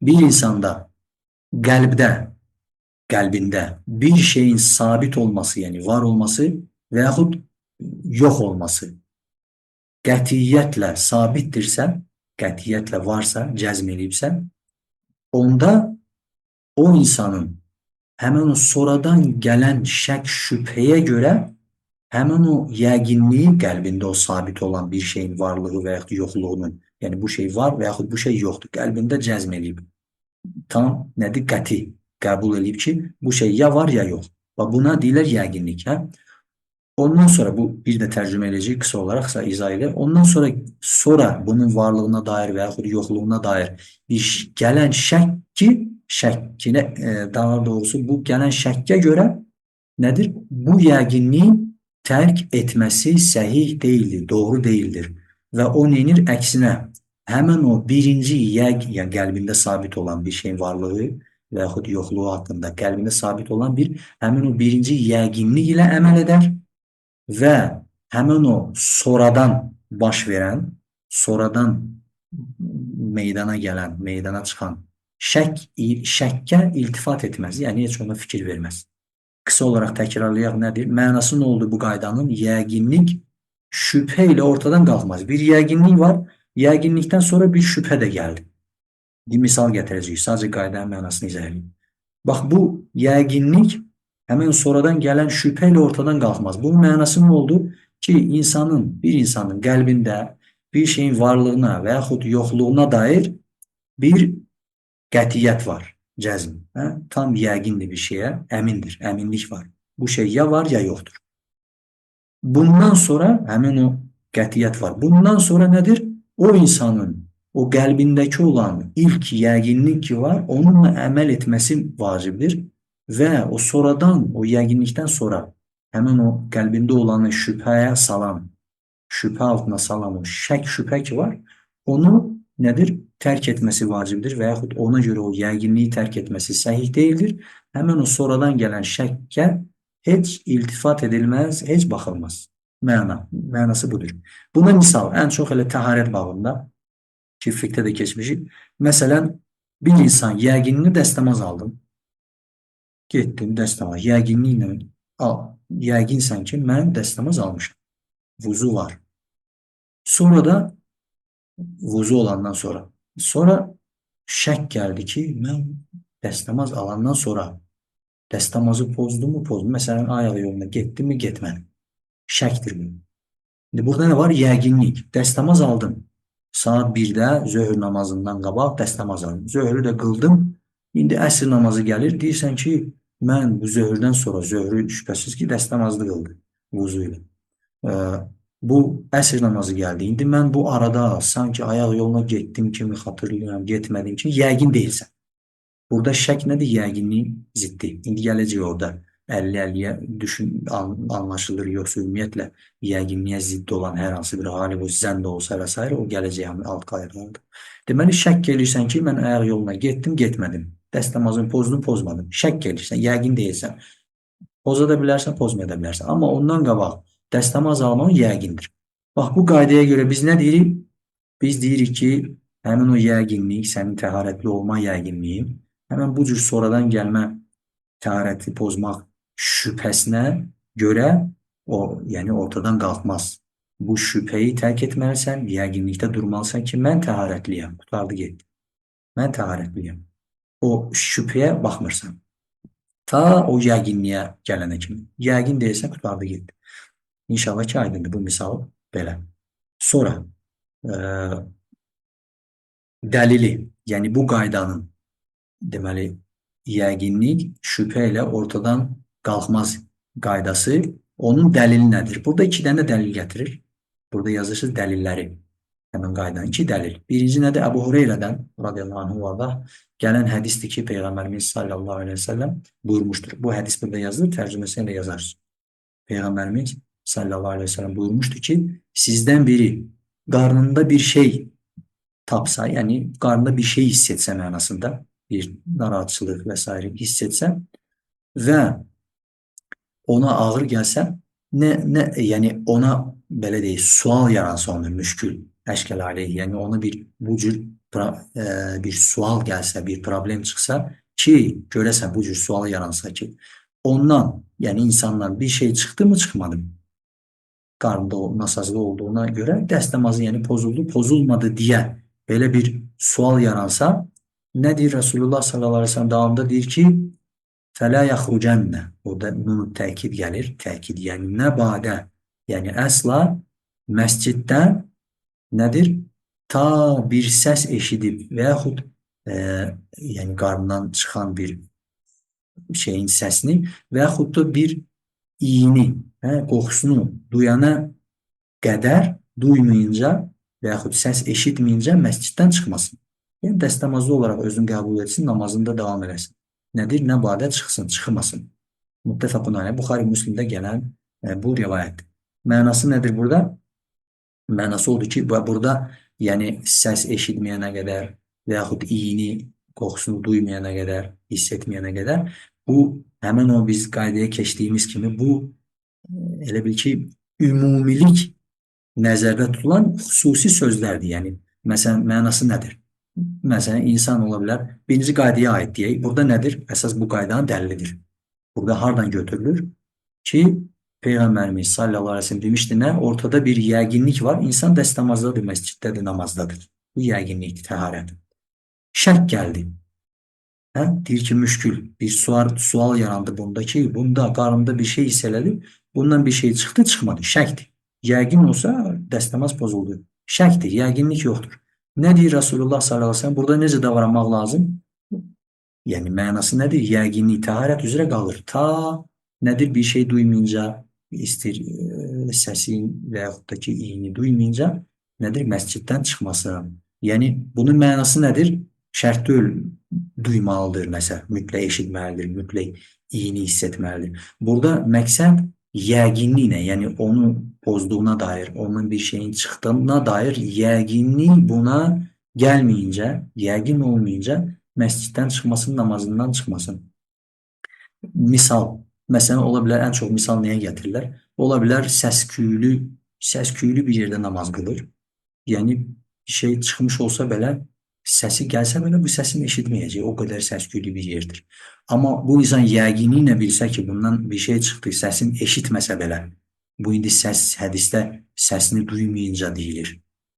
bir insanda qəlbdə, qəlbində bir şeyin sabit olması, yəni var olması və yaxud yox olması qətiyyətlə sabitdirsə, qətiyyətlə varsa, cəzm eləyibsə, onda o insanın həmin o sonradan gələn şək şübhəyə görə həmin o yəqinliyi qəlbində o sabit olan bir şeyin varlığı və yaxud yoxluğunun, yəni bu şey var və yaxud bu şey yoxdur, qəlbində cəzm eləyib. Tam nədir? Qəti qəbul eləyib ki, bu şey ya var ya yox. Və buna deyirlər yəqinlik. Hə? Ondan sonra bu bir də tərcümə edəcəyik qısa olaraq qısa izah edir. Ondan sonra bunun varlığına dair və yaxud yoxluğuna dair bir gələn şəkki, şəkkinə daha doğrusu bu gələn şəkkə görə nədir? Bu yəqinliyi tərk etməsi səhih deyildir, doğru deyildir. Və o neynir? Əksinə, həmin o birinci yəni qəlbində sabit olan bir şeyin varlığı və yaxud yoxluğu haqqında qəlbində sabit olan bir həmin o birinci yəqinlik ilə əməl edər və həmin o sonradan baş verən, sonradan meydana gələn, meydana çıxan şəkkə iltifat etməz, yəni heç ona fikir verməz. Qısa olaraq təkrarlayaq nədir? Mənası nə oldu bu qaydanın? Yəqinlik şübhə ilə ortadan qalxmaz. Bir yəqinlik var, yəqinlikdən sonra bir şübhə də gəldi. Bir misal gətirəcəyik, sadəcə qaydanın mənasını izah edeyim. Bax, bu yəqinlik həmin sonradan gələn şübhə ilə ortadan qalxmaz. Bunun mənası nə oldu? Ki, bir insanın qəlbində bir şeyin varlığına və yaxud yoxluğuna dair bir qətiyyət var, cəzm. Hə? Tam yəqindir bir şeyə, əmindir, əminlik var. Bu şey ya var ya yoxdur. Bundan sonra həmin o qətiyyət var. Bundan sonra nədir? O insanın o qəlbindəki olan ilk yəqinlik ki var, onunla əməl etməsi vacibdir və o sonradan, o yəqinlikdən sonra həmin o qəlbində olanı şübhəyə salan, şübhə altına salan o şək şübhə ki var, onu nədir? Tərk etməsi vacibdir və yaxud ona görə o yəqinliyi tərk etməsi səhih deyildir. Həmin o sonradan gələn şəkkə heç iltifat edilməz, heç baxılmaz. Mənası budur. Buna misal, ən çox elə təharət babında ki, fiqhdə də keçmişik. Məsələn, bir insan yəqinini dəstəmaz aldım. Getdim dəstəmaz. Yəqinliklə al. Yəqinsən ki, mən dəstəmaz almışam. Vuzu var. Sonra da vuzu olandan sonra. Sonra şək gəldi ki, mən dəstəmaz alandan sonra dəstəmazı pozdum mu, pozdum. Məsələn, ayaq yoluna getdim mi, getmədim. Şəkdir bu. İndi burada nə var? Yəqinlik. Dəstəmaz aldım. Saat 1-də zöhr namazından qabaq dəstəmaz aldım. Zöhrü də qıldım. İndi əsr namazı gəlir. Deyirsən ki, mən bu zöhrdən sonra zöhrü şübhəsiz ki, dəstəmazlı qıldı vuzu ilə. Bu əsr namazı gəldi. İndi mən bu arada sanki ayaq yoluna getdim kimi xatırlayıram, getmədim kimi yəqin deyilsən. Burada şək nədir? Yəqinliyin ziddi. İndi gələcək orada 50-50-yə düşün, anlaşılır, yoxsa ümumiyyətlə yəqinliyə zidd olan hər hansı bir hali bu zənn də olsa və s. o gələcək həmin alt qaydalardır. Deməli, şək eləyirsən ki, mən ayaq yoluna getdim, getmədim. Dəstəmazını pozdum, pozmadım. Şək eləyirsən, yəqin deyilsən. Poza da bilərsən, pozmaya da bilərsən. Amma ondan qabaq dəstəmaz almaq yəqindir. Bax, bu qaydaya görə biz nə deyirik? Biz deyirik ki, həmin o yəqinlik, sənin təharətli olma yəqinliyi, həmin bu cür sonradan gəlmə təharəti pozmaq şübhəsinə görə o, yəni ortadan qalxmaz. Bu şübhəyi tərk etməlisən, yəqinlikdə durmalısan ki, mən təharətliyəm, qurtardı getdi. Mən təharətliyəm. O şübhəyə baxmırsan. Ta o yəqinliyə gələnə kimi. Yəqin deyilsən, qurtardı getdi. İnşallah ki, aydındır bu misal belə. Sonra dəlili, yəni bu qaydanın deməli, yəqinlik şübhə ilə ortadan qalxmaz qaydası, onun dəlili nədir? Burada iki dənə dəlil gətirir. Burada yazırsınız dəlilləri. Həmin qaydanın iki dəlil. Birinci nədir? Əbu Hüreyrədən radiyallahu anhu və gələn hədisdir ki, Peyğəmbərimiz sallallahu əleyhi və səlləm buyurmuşdur. Bu hədis burada yazılır, tərcüməsini də yazarsınız. Peyğəmbərimiz sallallahu əleyhi və səlləm buyurmuşdur ki, sizdən biri qarnında bir şey tapsa, yəni qarnında bir şey hiss etsə mənasında, bir narahatçılıq və s. hiss etsə və ona ağır gəlsə, nə yəni ona belə deyək, sual yaransa ona müşkül, əşkəl aleyh, yəni ona bir bu cür bir sual gəlsə, bir problem çıxsa ki, görəsən bu cür sual yaransa ki, ondan, yəni insandan bir şey çıxdı mı, çıxmadı mı? Qarnında o nasazlı olduğuna görə dəstəmazı yəni pozuldu, pozulmadı deyə belə bir sual yaransa, nə deyir Resulullah sallallahu aleyhi ve sellem davamında deyir ki, fələ yaxrucənnə. Orada nun təkid gəlir. Təkid, yəni nə badə, yəni əsla məsciddən nədir? Ta bir səs eşidib və yaxud yəni qarnından çıxan bir şeyin səsini və yaxud da bir iyini, qoxusunu duyana qədər duymayınca və yaxud səs eşitməyincə məsciddən çıxmasın. Yəni dəstəmazlı olaraq özünü qəbul etsin, namazında davam eləsin. Nədir? Nə badə çıxsın, çıxmasın. Muttefaqun aleyh. Buxari Müslimdə gələn bu rivayətdir. Mənası nədir burada? Mənası odur ki, burada yəni səs eşitməyənə qədər və yaxud iyini, qoxusunu duymayana qədər, hiss etməyənə qədər bu həmin o biz qaydaya keçdiyimiz kimi bu elə bil ki, ümumilik nəzərdə tutulan xüsusi sözlərdir. Yəni məsələn mənası nədir? Məsələn insan ola bilər. Birinci qaydaya aid deyək. Burada nədir? Əsas bu qaydanın dəlilidir. Burada hardan götürülür? Ki Peyğəmbərimiz sallallahu aleyhi ve sellem demişdi nə? Ortada bir yəqinlik var. İnsan dəstəmazdadır, məsciddədir, namazdadır. Bu yəqinlikdir, təharət. Şək gəldi. Hə? Deyir ki, müşkül. Bir sual yarandı bunda ki, bunda qarnında bir şey hiss elədi. Bundan bir şey çıxdı, çıxmadı. Şəkdir. Yəqin olsa dəstəmaz pozuldu. Şəkdir, yəqinlik yoxdur. Nə deyir Resulullah sallallahu aleyhi ve sellem? Burada necə davranmaq lazım? Yəni mənası nədir? Yəqinlik, təharət üzrə qalır. Ta nədir? Bir şey duymayınca, istir səsin və yaxud da ki, iyini duymayınca nədir? Məsciddən çıxması. Yəni bunun mənası nədir? Şərt deyil, duymalıdır məsələn, mütləq eşitməlidir, mütləq iyini hiss etməlidir. Burada məqsəd yəqinliklə, yəni onu pozduğuna dair, ondan bir şeyin çıxdığına dair yəqinlik buna gəlməyincə, yəqin olmayınca məsciddən çıxmasın, namazından çıxmasın. Misal, məsələn, ola bilər, ən çox misal nəyə gətirirlər? Ola bilər səs küylü bir yerdə namaz qılır. Yəni bir şey çıxmış olsa belə, səsi gəlsə belə bu səsini eşitməyəcək. O qədər səs-küylü bir yerdir. Amma bu insan yəqinliklə bilsə ki, bundan bir şey çıxdı, səsini eşitməsə belə, bu indi səs hədisdə səsini duymayınca deyilir.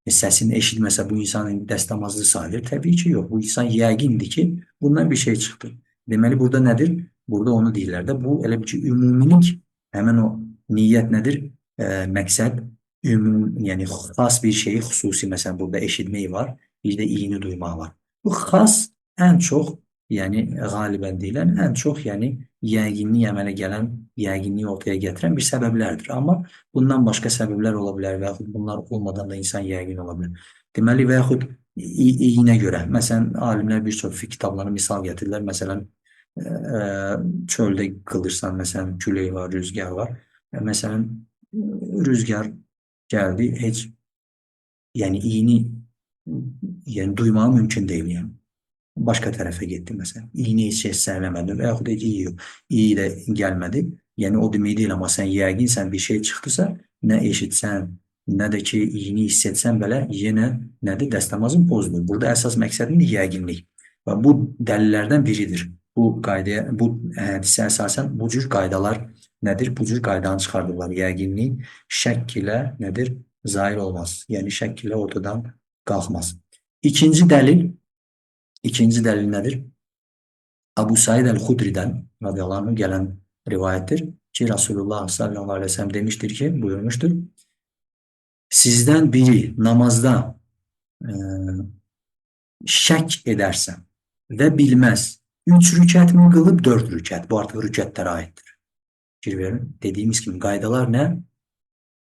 Səsini eşitməsə bu insan indi dəstəmazlı sayılır? Təbii ki, yox. Bu insan yəqindir ki, bundan bir şey çıxdı. Deməli, burada nədir? Burada onu deyirlər də. Bu elə bir ki, ümumilik, həmin o niyyət nədir? Məqsəd ümum, yəni xas bir şeyi, xüsusi məsələn burada eşitmək var, bir də iyini duymaq var. Bu xas ən çox, yəni qalibən deyilən, ən çox yəni yəqinlik əmələ gələn, yəqinliyi ortaya gətirən bir səbəblərdir. Amma bundan başqa səbəblər ola bilər və yaxud bunlar olmadan da insan yəqin ola bilər. Deməli və yaxud iyinə görə, məsələn, alimlər bir çox fiqh kitablarına misal gətirirlər. Məsələn, çöldə qılırsan, məsələn, külək var, rüzgar var. Məsələn, rüzgar gəldi, heç yəni iyini yəni duymağı mümkün deyil yəni. Başqa tərəfə getdi məsələn. İyini heç hiss eləmədi və yaxud heç iyi yox. İyi də gəlmədi. Yəni o demək deyil, amma sən yəqinsən bir şey çıxdısa, nə eşitsən, nə də ki iyini hiss etsən belə yenə nədir? Dəstəmazın pozulur. Burada əsas məqsədim yəqinlik. Və bu dəlillərdən biridir. Bu qaydaya, bu hədisə əsasən bu cür qaydalar nədir? Bu cür qaydanı çıxardırlar. Yəqinlik şəkk ilə nədir? Zail olmaz. Yəni şəkk ilə ortadan qalxmaz. İkinci dəlil nədir? Abu Said el-Xudri'dən radıyallahu anh gələn rivayettir ki, Resulullah sallallahu aleyhi ve sellem demiştir ki, buyurmuştur. Sizdən biri namazda şək edərsə və bilməz, 3 rükət mi qılıb, 4 rükət. Bu artıq rükətlərə aiddir. Fikir verin. Dediyimiz kimi qaydalar nə?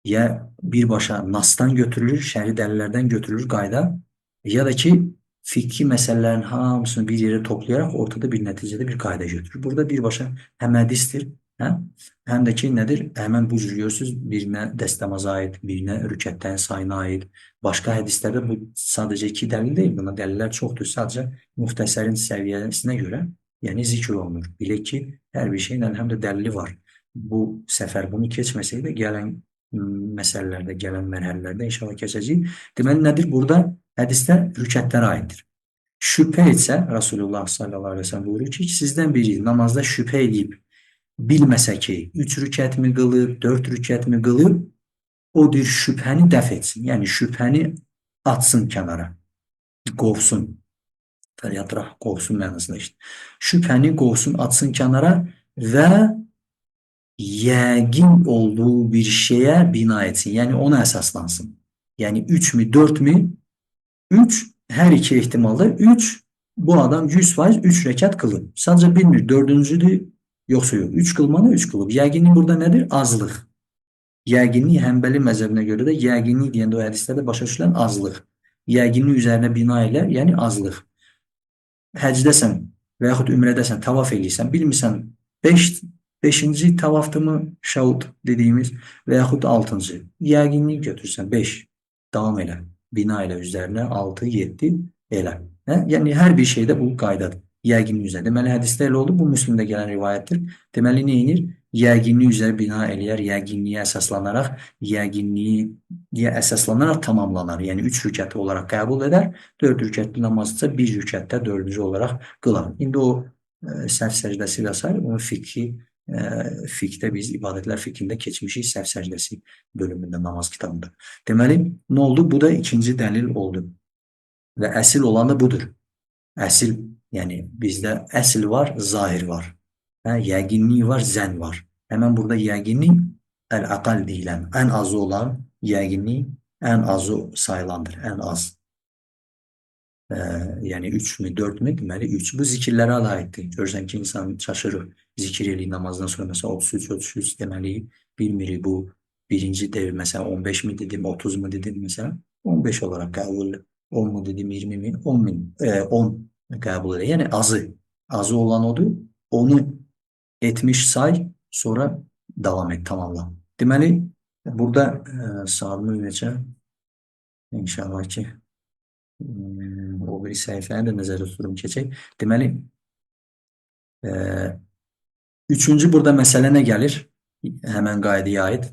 Ya birbaşa nasdan götürülür, şəri dəlillərdən götürülür qayda, ya da ki fiqhi məsələlərin hamısını bir yerə toplayaraq ortada bir nəticədə bir qayda götürür. Burada birbaşa həm hədisdir, Hə? Həm də ki, nədir? Həmən bu cür görürsünüz, birinə dəstəmaza aid, birinə rükətlərin sayına aid. Başqa hədislərdə bu sadəcə iki dəlil deyil, buna dəlillər çoxdur. Sadəcə müxtəsərin səviyyəsinə görə, yəni zikr olunur. Bilək ki, hər bir şeyin həm də dəlili var. Bu səfər bunu keçməsək də gələn məsələlərdə, gələn mərhələlərdə inşallah keçəcəyik. Deməli, nədir? Burada hədisdə rükətlərə aiddir. Şübhə etsə, Rasulullah sallallahu aleyhi ve sellem buyurur ki, sizdən biri namazda şübhə edib, bilməsə ki, 3 rükət mi qılıb, 4 rükət mi qılıb, o deyir, şübhəni dəf etsin. Yəni, şübhəni atsın kənara, qovsun. Fəlyatrah, qovsun mənasında işte. Şübhəni qovsun, atsın kənara və yəqin olduğu bir şeyə bina etsin. Yəni, ona əsaslansın. Yəni, 3 mü, 4 mü? 3, hər iki ehtimalda 3, bu adam 100% 3 rəkat qılıb. Sadəcə bilmir, dördüncüdür, yoxsa yox. 3 qılmanı 3 qılıb. Yəqinlik burada nədir? Azlıq. Yəqinlik Həmbəli məzhəbinə görə də yəqinlik deyəndə o hədislərdə başa düşülən azlıq. Yəqinlik üzərinə bina elə, yəni azlıq. Həcdəsən və yaxud ümrədəsən, tavaf eləyirsən, bilmirsən 5-ci tavaftır mı şaut dediyimiz və yaxud 6-cı. Yəqinlik götürsən 5, davam elə. Bina elə üzərinə 6, 7 elə. Hə? Yəni hər bir şeydə bu qaydadır. Yəqinlik üzərə. Deməli, hədisdə elə oldu. Bu, Müslimdə gələn rivayətdir. Deməli, nə edir? Yəqinlik üzərə bina eləyər, yəqinliyə əsaslanaraq, yəqinliyə əsaslanaraq tamamlanar. Yəni, 3 rükəti olaraq qəbul edər, 4 rükətli namazsa 1 rükətdə 4-cü olaraq qılar. İndi o səhv səcdəsi və s. Onun fiqhi, fiqhdə biz ibadətlər fiqhində keçmişik səhv səcdəsi bölümündə namaz kitabında. Deməli, nə oldu? Bu da ikinci dəlil oldu. Və əsil olan da budur. Əsil, yəni bizdə əsil var, zahir var. Hə, yəqinlik var, zənn var. Həmən burada yəqinlik əl-əqəl deyilən, ən azı olan yəqinlik ən azı sayılandır, ən az. Yəni 3 mü, 4 mü, deməli 3. Bu zikirlərə aiddir. Görürsən ki, insan çaşır, zikir eləyir namazdan sonra məsələn 33, 33 deməli bilmirik bu birinci dev məsələn 15 mi dedim, 30 mu dedim məsələn 15 olaraq qəbul 10 mu dedim, 20 mi, 10 min, 10 qəbul edir. Yəni azı olan odur. Onu etmiş say, sonra davam et, tamamla. Deməli, burada saatımız neçə? İnşallah ki, o bir səhifəni də nəzərdə tuturum keçək. Deməli, üçüncü burada məsələ nə gəlir? Həmən qaydaya aid.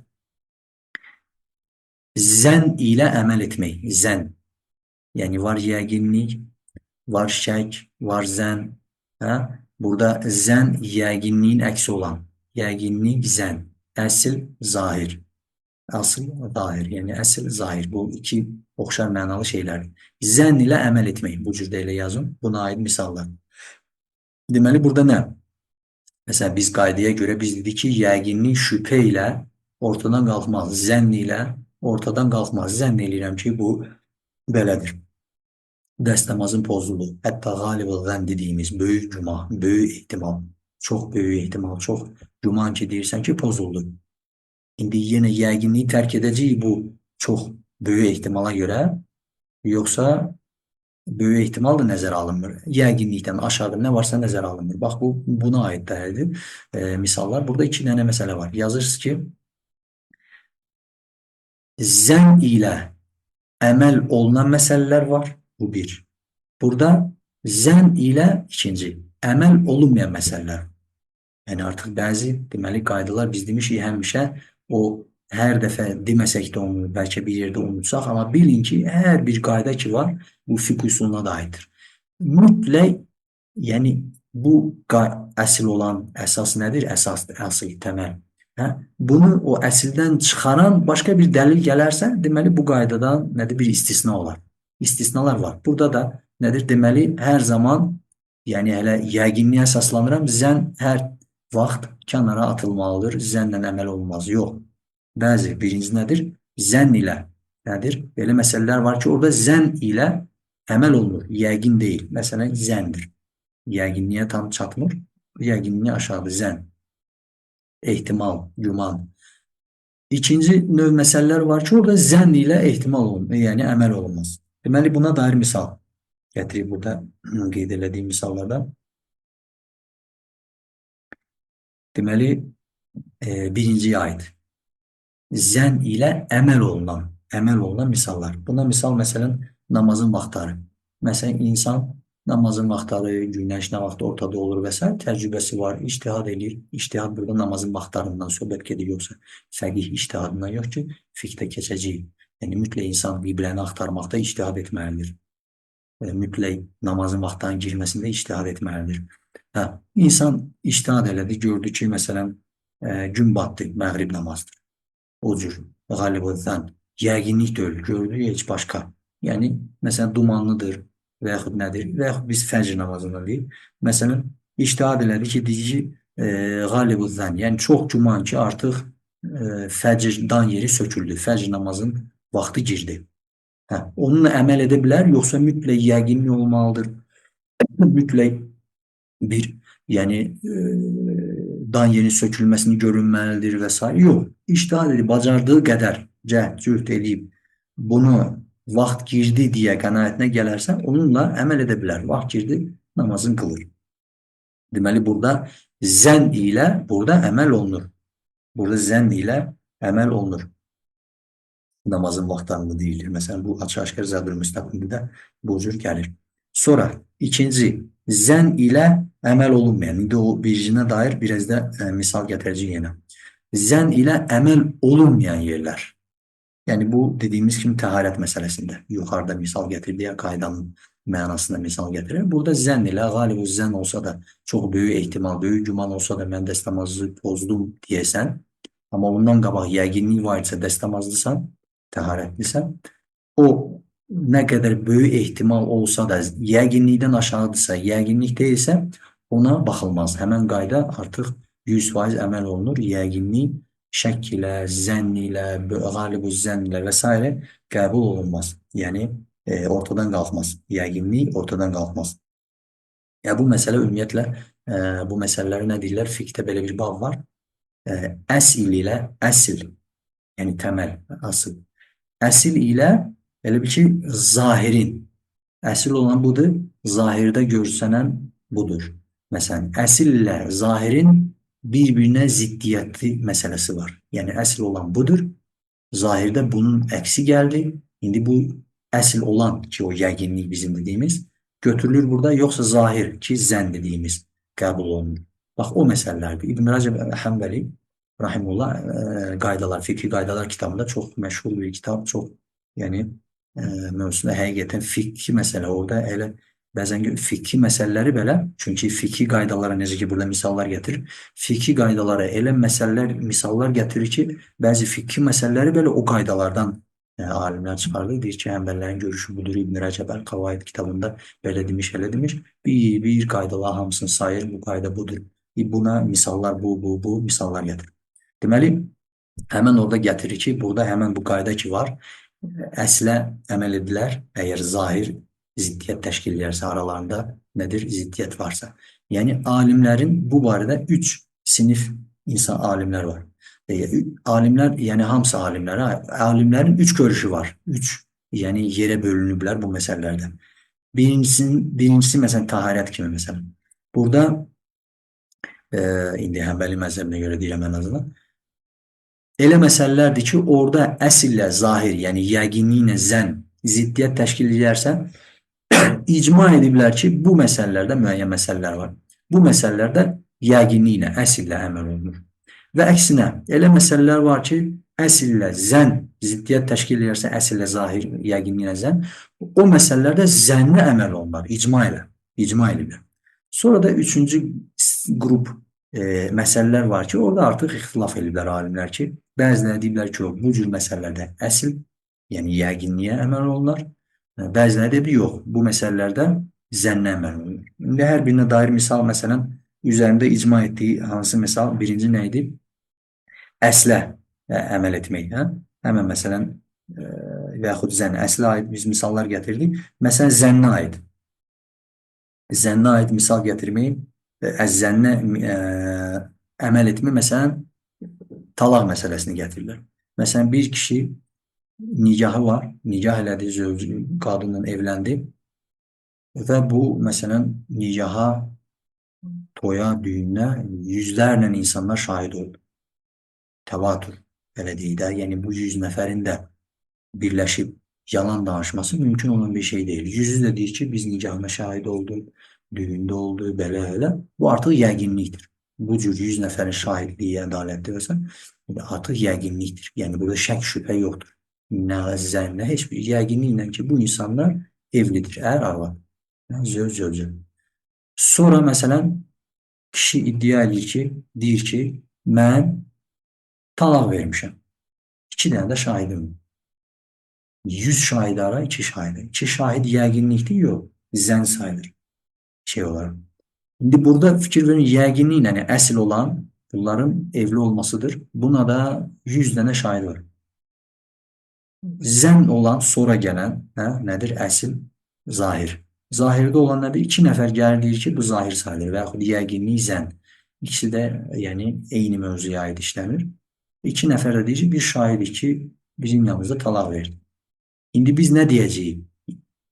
Zən ilə əməl etmək. Zən. Yəni, var yəqinlik, var şək, var zən. Hə? Burada zən yəqinliyin əksi olan. Yəqinlik zən. Əsil zahir. Asıl zahir. Yəni əsil zahir. Bu iki oxşar mənalı şeylərdir. Zənn ilə əməl etmək. Bu cürdə elə yazın. Buna aid misallar. Deməli, burada nə? Məsələn, biz qaydaya görə biz dedik ki, yəqinlik şübhə ilə ortadan qalxmaz. Zənn ilə ortadan qalxmaz. Zənn eləyirəm ki, bu belədir. Dəstəmazın pozuldu. Hətta qalib-ı zənn dediyimiz böyük güman, böyük ehtimal, çox böyük ehtimal, çox güman ki, deyirsən ki, pozuldu. İndi yenə yəqinliyi tərk edəcəyik bu çox böyük ehtimala görə, yoxsa böyük ehtimal da nəzərə alınmır. Yəqinlikdən aşağıda nə varsa nəzərə alınmır. Bax, bu buna aid dəlildir. Misallar. Burada iki dənə məsələ var. Yazırsınız ki, zənn ilə əməl olunan məsələlər var. Bu bir. Burada zənn ilə ikinci, əməl olunmayan məsələlər. Yəni artıq bəzi deməli qaydalar biz demişik həmişə o hər dəfə deməsək də onu bəlkə bir yerdə unutsaq, amma bilin ki, hər bir qayda ki var, bu fiqh usuluna da aiddir. Mütləq, yəni bu əsil olan əsas nədir? Əsasdır, əsl, təməl. Hə? Bunu o əsildən çıxaran başqa bir dəlil gələrsə, deməli bu qaydadan nədir? Bir istisna olar. İstisnalar var. Burada da nədir? Deməli, hər zaman, yəni hələ yəqinliyə əsaslanıram, zənn hər vaxt kənara atılmalıdır. Zənnlə əməl olunmaz. Yox. Bəzi, birinci nədir? Zənn ilə nədir? Belə məsələlər var ki, orada zənn ilə əməl olunur. Yəqin deyil. Məsələn, zənndir. Yəqinliyə tam çatmır. Yəqinliyə aşağıdır. Zənn. Ehtimal, güman. İkinci növ məsələlər var ki, orada zənn ilə ehtimal olunur, yəni əməl olunmaz. Deməli, buna dair misal gətirib burada qeyd elədiyim misallarda. Deməli, Birinciyə aid. Zən ilə əməl olunan misallar. Buna misal məsələn namazın vaxtları. Məsələn insan namazın vaxtları, günəş nə vaxt ortada olur və s. təcrübəsi var, ictihad eləyir. İctihad burada namazın vaxtlarından söhbət gedir, yoxsa fəqih ictihadından yox ki, fiqhdə keçəcəyik. Yəni mütləq insan qibləni axtarmaqda ictihad etməlidir. Mütləq namazın vaxtlarının girməsində ictihad etməlidir. Hə, insan ictihad elədi, gördü ki, məsələn, gün batdı, məğrib namazıdır. O cür, qalib-ı zənn, yəqinlik deyil, gördü heç başqa. Yəni, məsələn, dumanlıdır və yaxud nədir, və yaxud biz fəcr namazından deyik. Məsələn, ictihad elədi ki, deyir ki, qalib-ı zənn, yəni çox güman ki, artıq fəcr dan yeri söküldü, fəcr namazın vaxtı girdi. Hə, onunla əməl edə bilər, yoxsa mütləq yəqinlik olmalıdır, mütləq bir, yəni dan yerin sökülməsini görünməlidir və s. Yox, ictihad edib, bacardığı qədər cəhd, cühd eləyib, bunu vaxt girdi deyə qənaətinə gələrsə, onunla əməl edə bilər. Vaxt girdi, namazını qılır. Deməli, burada zənn ilə burada əməl olunur. Burada zənn ilə əməl olunur. Namazın vaxtlarında deyilir. Məsələn, bu açıq-aşkar Zədül Müstəqimdə də bu cür gəlir. Sonra, ikinci, zənn ilə əməl olunmayan. İndi o biricinə dair biraz da misal gətirəcəyik yenə. Zənn ilə əməl olunmayan yerlər. Yəni, bu dediyimiz kimi təharət məsələsində. Yuxarıda misal gətirdiyi qaydanın mənasında misal gətirir. Burada zənn ilə, qalib-ı zənn olsa da çox böyük ehtimal, böyük güman olsa da mən dəstəmazı pozdum deyəsən, amma ondan qabaq yəqinlik var isə dəstəmazlısan, təharətlisən, o nə qədər böyük ehtimal olsa da, yəqinlikdən aşağıdırsa, yəqinlik deyilsə, ona baxılmaz. Həmən qayda artıq 100% əməl olunur. Yəqinlik şəkk ilə, zənn ilə, qalib-ı zənn ilə və s. qəbul olunmaz. Yəni, ortadan qalxmaz. Yəqinlik ortadan qalxmaz. Ya, bu məsələ ümumiyyətlə, bu məsələləri nə deyirlər? Fiqhdə belə bir bab var. Əsl ilə, əsl, yəni təməl, asıl. Əsl ilə elə bil ki, zahirin. Əsl olan budur, zahirdə görsənən budur. Məsələn, əsl ilə zahirin bir-birinə ziddiyyəti məsələsi var. Yəni, əsl olan budur, zahirdə bunun əksi gəldi. İndi bu əsl olan ki, o yəqinlik bizim dediyimiz, götürülür burada, yoxsa zahir ki, zənn dediyimiz qəbul olunur. Bax, o məsələlərdir. İbn Rəcəb Həmbəli, rahimullah, qaydalar, fiqhi qaydalar kitabında çox məşhur bir kitab, çox, yəni, mövzusunda həqiqətən fiqhi məsələ orada elə bəzən fiqhi məsələləri belə, çünki fiqhi qaydalara necə ki burada misallar gətirir, fiqhi qaydalara elə məsələlər, misallar gətirir ki, bəzi fiqhi məsələləri belə o qaydalardan alimlər çıxardır. Deyir ki, Həmbəllərin görüşü budur, İbn Rəcəb Əl-Qavaid kitabında belə demiş, elə demiş. Bir qaydalar hamısını sayır, bu qayda budur. Buna misallar bu, bu, bu misallar gətirir. Deməli, həmən orada gətirir ki, burada həmən bu qayda ki var, əslə əməl edilər, əgər zahir ziddiyyət təşkil edərsə aralarında nədir? Ziddiyyət varsa. Yəni, alimlərin bu barədə 3 sinif insan alimlər var. Alimlər, yəni hamısı alimlər, alimlərin 3 görüşü var. 3, yəni yerə bölünüblər bu məsələlərdə. Birincisi məsələn, taharət kimi məsələn. Burada, indi Həmbəli məzhəbinə görə deyirəm ən azından, elə məsələlərdir ki, orada əsillə zahir, yəni yəqinliklə zənn, ziddiyyət təşkil edərsə, icma ediblər ki, bu məsələlərdə müəyyən məsələlər var. Bu məsələlərdə yəqinliklə, əsillə əməl olunur. Və əksinə, elə məsələlər var ki, əsillə zənn, ziddiyyət təşkil edərsə, əsillə zahir, yəqinliklə zənn, o məsələlərdə zənnə əməl olunur, icma ilə, icma ediblər. Sonra da üçüncü qrup məsələlər var ki, orada artıq ixtilaf ediblər alimlər ki, bəziləri deyiblər ki, bu cür məsələlərdə əsl, yəni yəqinliyə əməl olunur. Bəziləri deyib, yox, bu məsələlərdə zənnə əməl olunur. İndi hər birinə dair misal, məsələn, üzərində icma etdiyi hansı misal, birinci nə idi? Əslə əməl etmək. Hə? Həmən məsələn, və yaxud zənn, əslə aid biz misallar gətirdik. Məsələn, zənnə aid. Zənnə aid misal gətirmək, zənnə əməl etmək, məsələn, talaq məsələsini gətirirlər. Məsələn, bir kişi nigahı var, nigah elədi, zövcü, qadınla evləndi və bu, məsələn, nigaha, toya, düyünə yüzlərlə insanlar şahid oldu. Təvatür, belə deyək də. Yəni bu 100 nəfərin də birləşib yalan danışması mümkün olan bir şey deyil. Yüzü də deyir ki, biz nikahına şahid olduq, düyündə oldu, belə elə. Bu artıq yəqinlikdir. Bu cür 100 nəfərin şahidliyi ədalətli və s. artıq yəqinlikdir. Yəni burada şək şübhə yoxdur. Nə zənnə, heç bir yəqinliklə ki, bu insanlar evlidir, ər, arvad. Yəni, zövc, zövcə. Sonra məsələn, kişi iddia edir ki, deyir ki, mən talaq vermişəm. 2 dənə də şahidim. 100 şahid ara, 2 şahid. 2 şahid yəqinlikdir, yox, zənn sayılır şey olaraq. İndi burada fikir verin, yəqinliklə, yəni əsl olan bunların evli olmasıdır. Buna da 100 dənə şahid var. Zənn olan, sonra gələn, hə, nədir? Əsl, zahir. Zahirdə olan nədir? 2 nəfər gəlir, deyir ki, bu zahir sayılır və yaxud yəqinlik, zənn. İkisi də yəni eyni mövzuya aid işlənir. 2 nəfər də deyir ki, bir şahidik ki, bizim yanımızda talaq verdi. İndi biz nə deyəcəyik?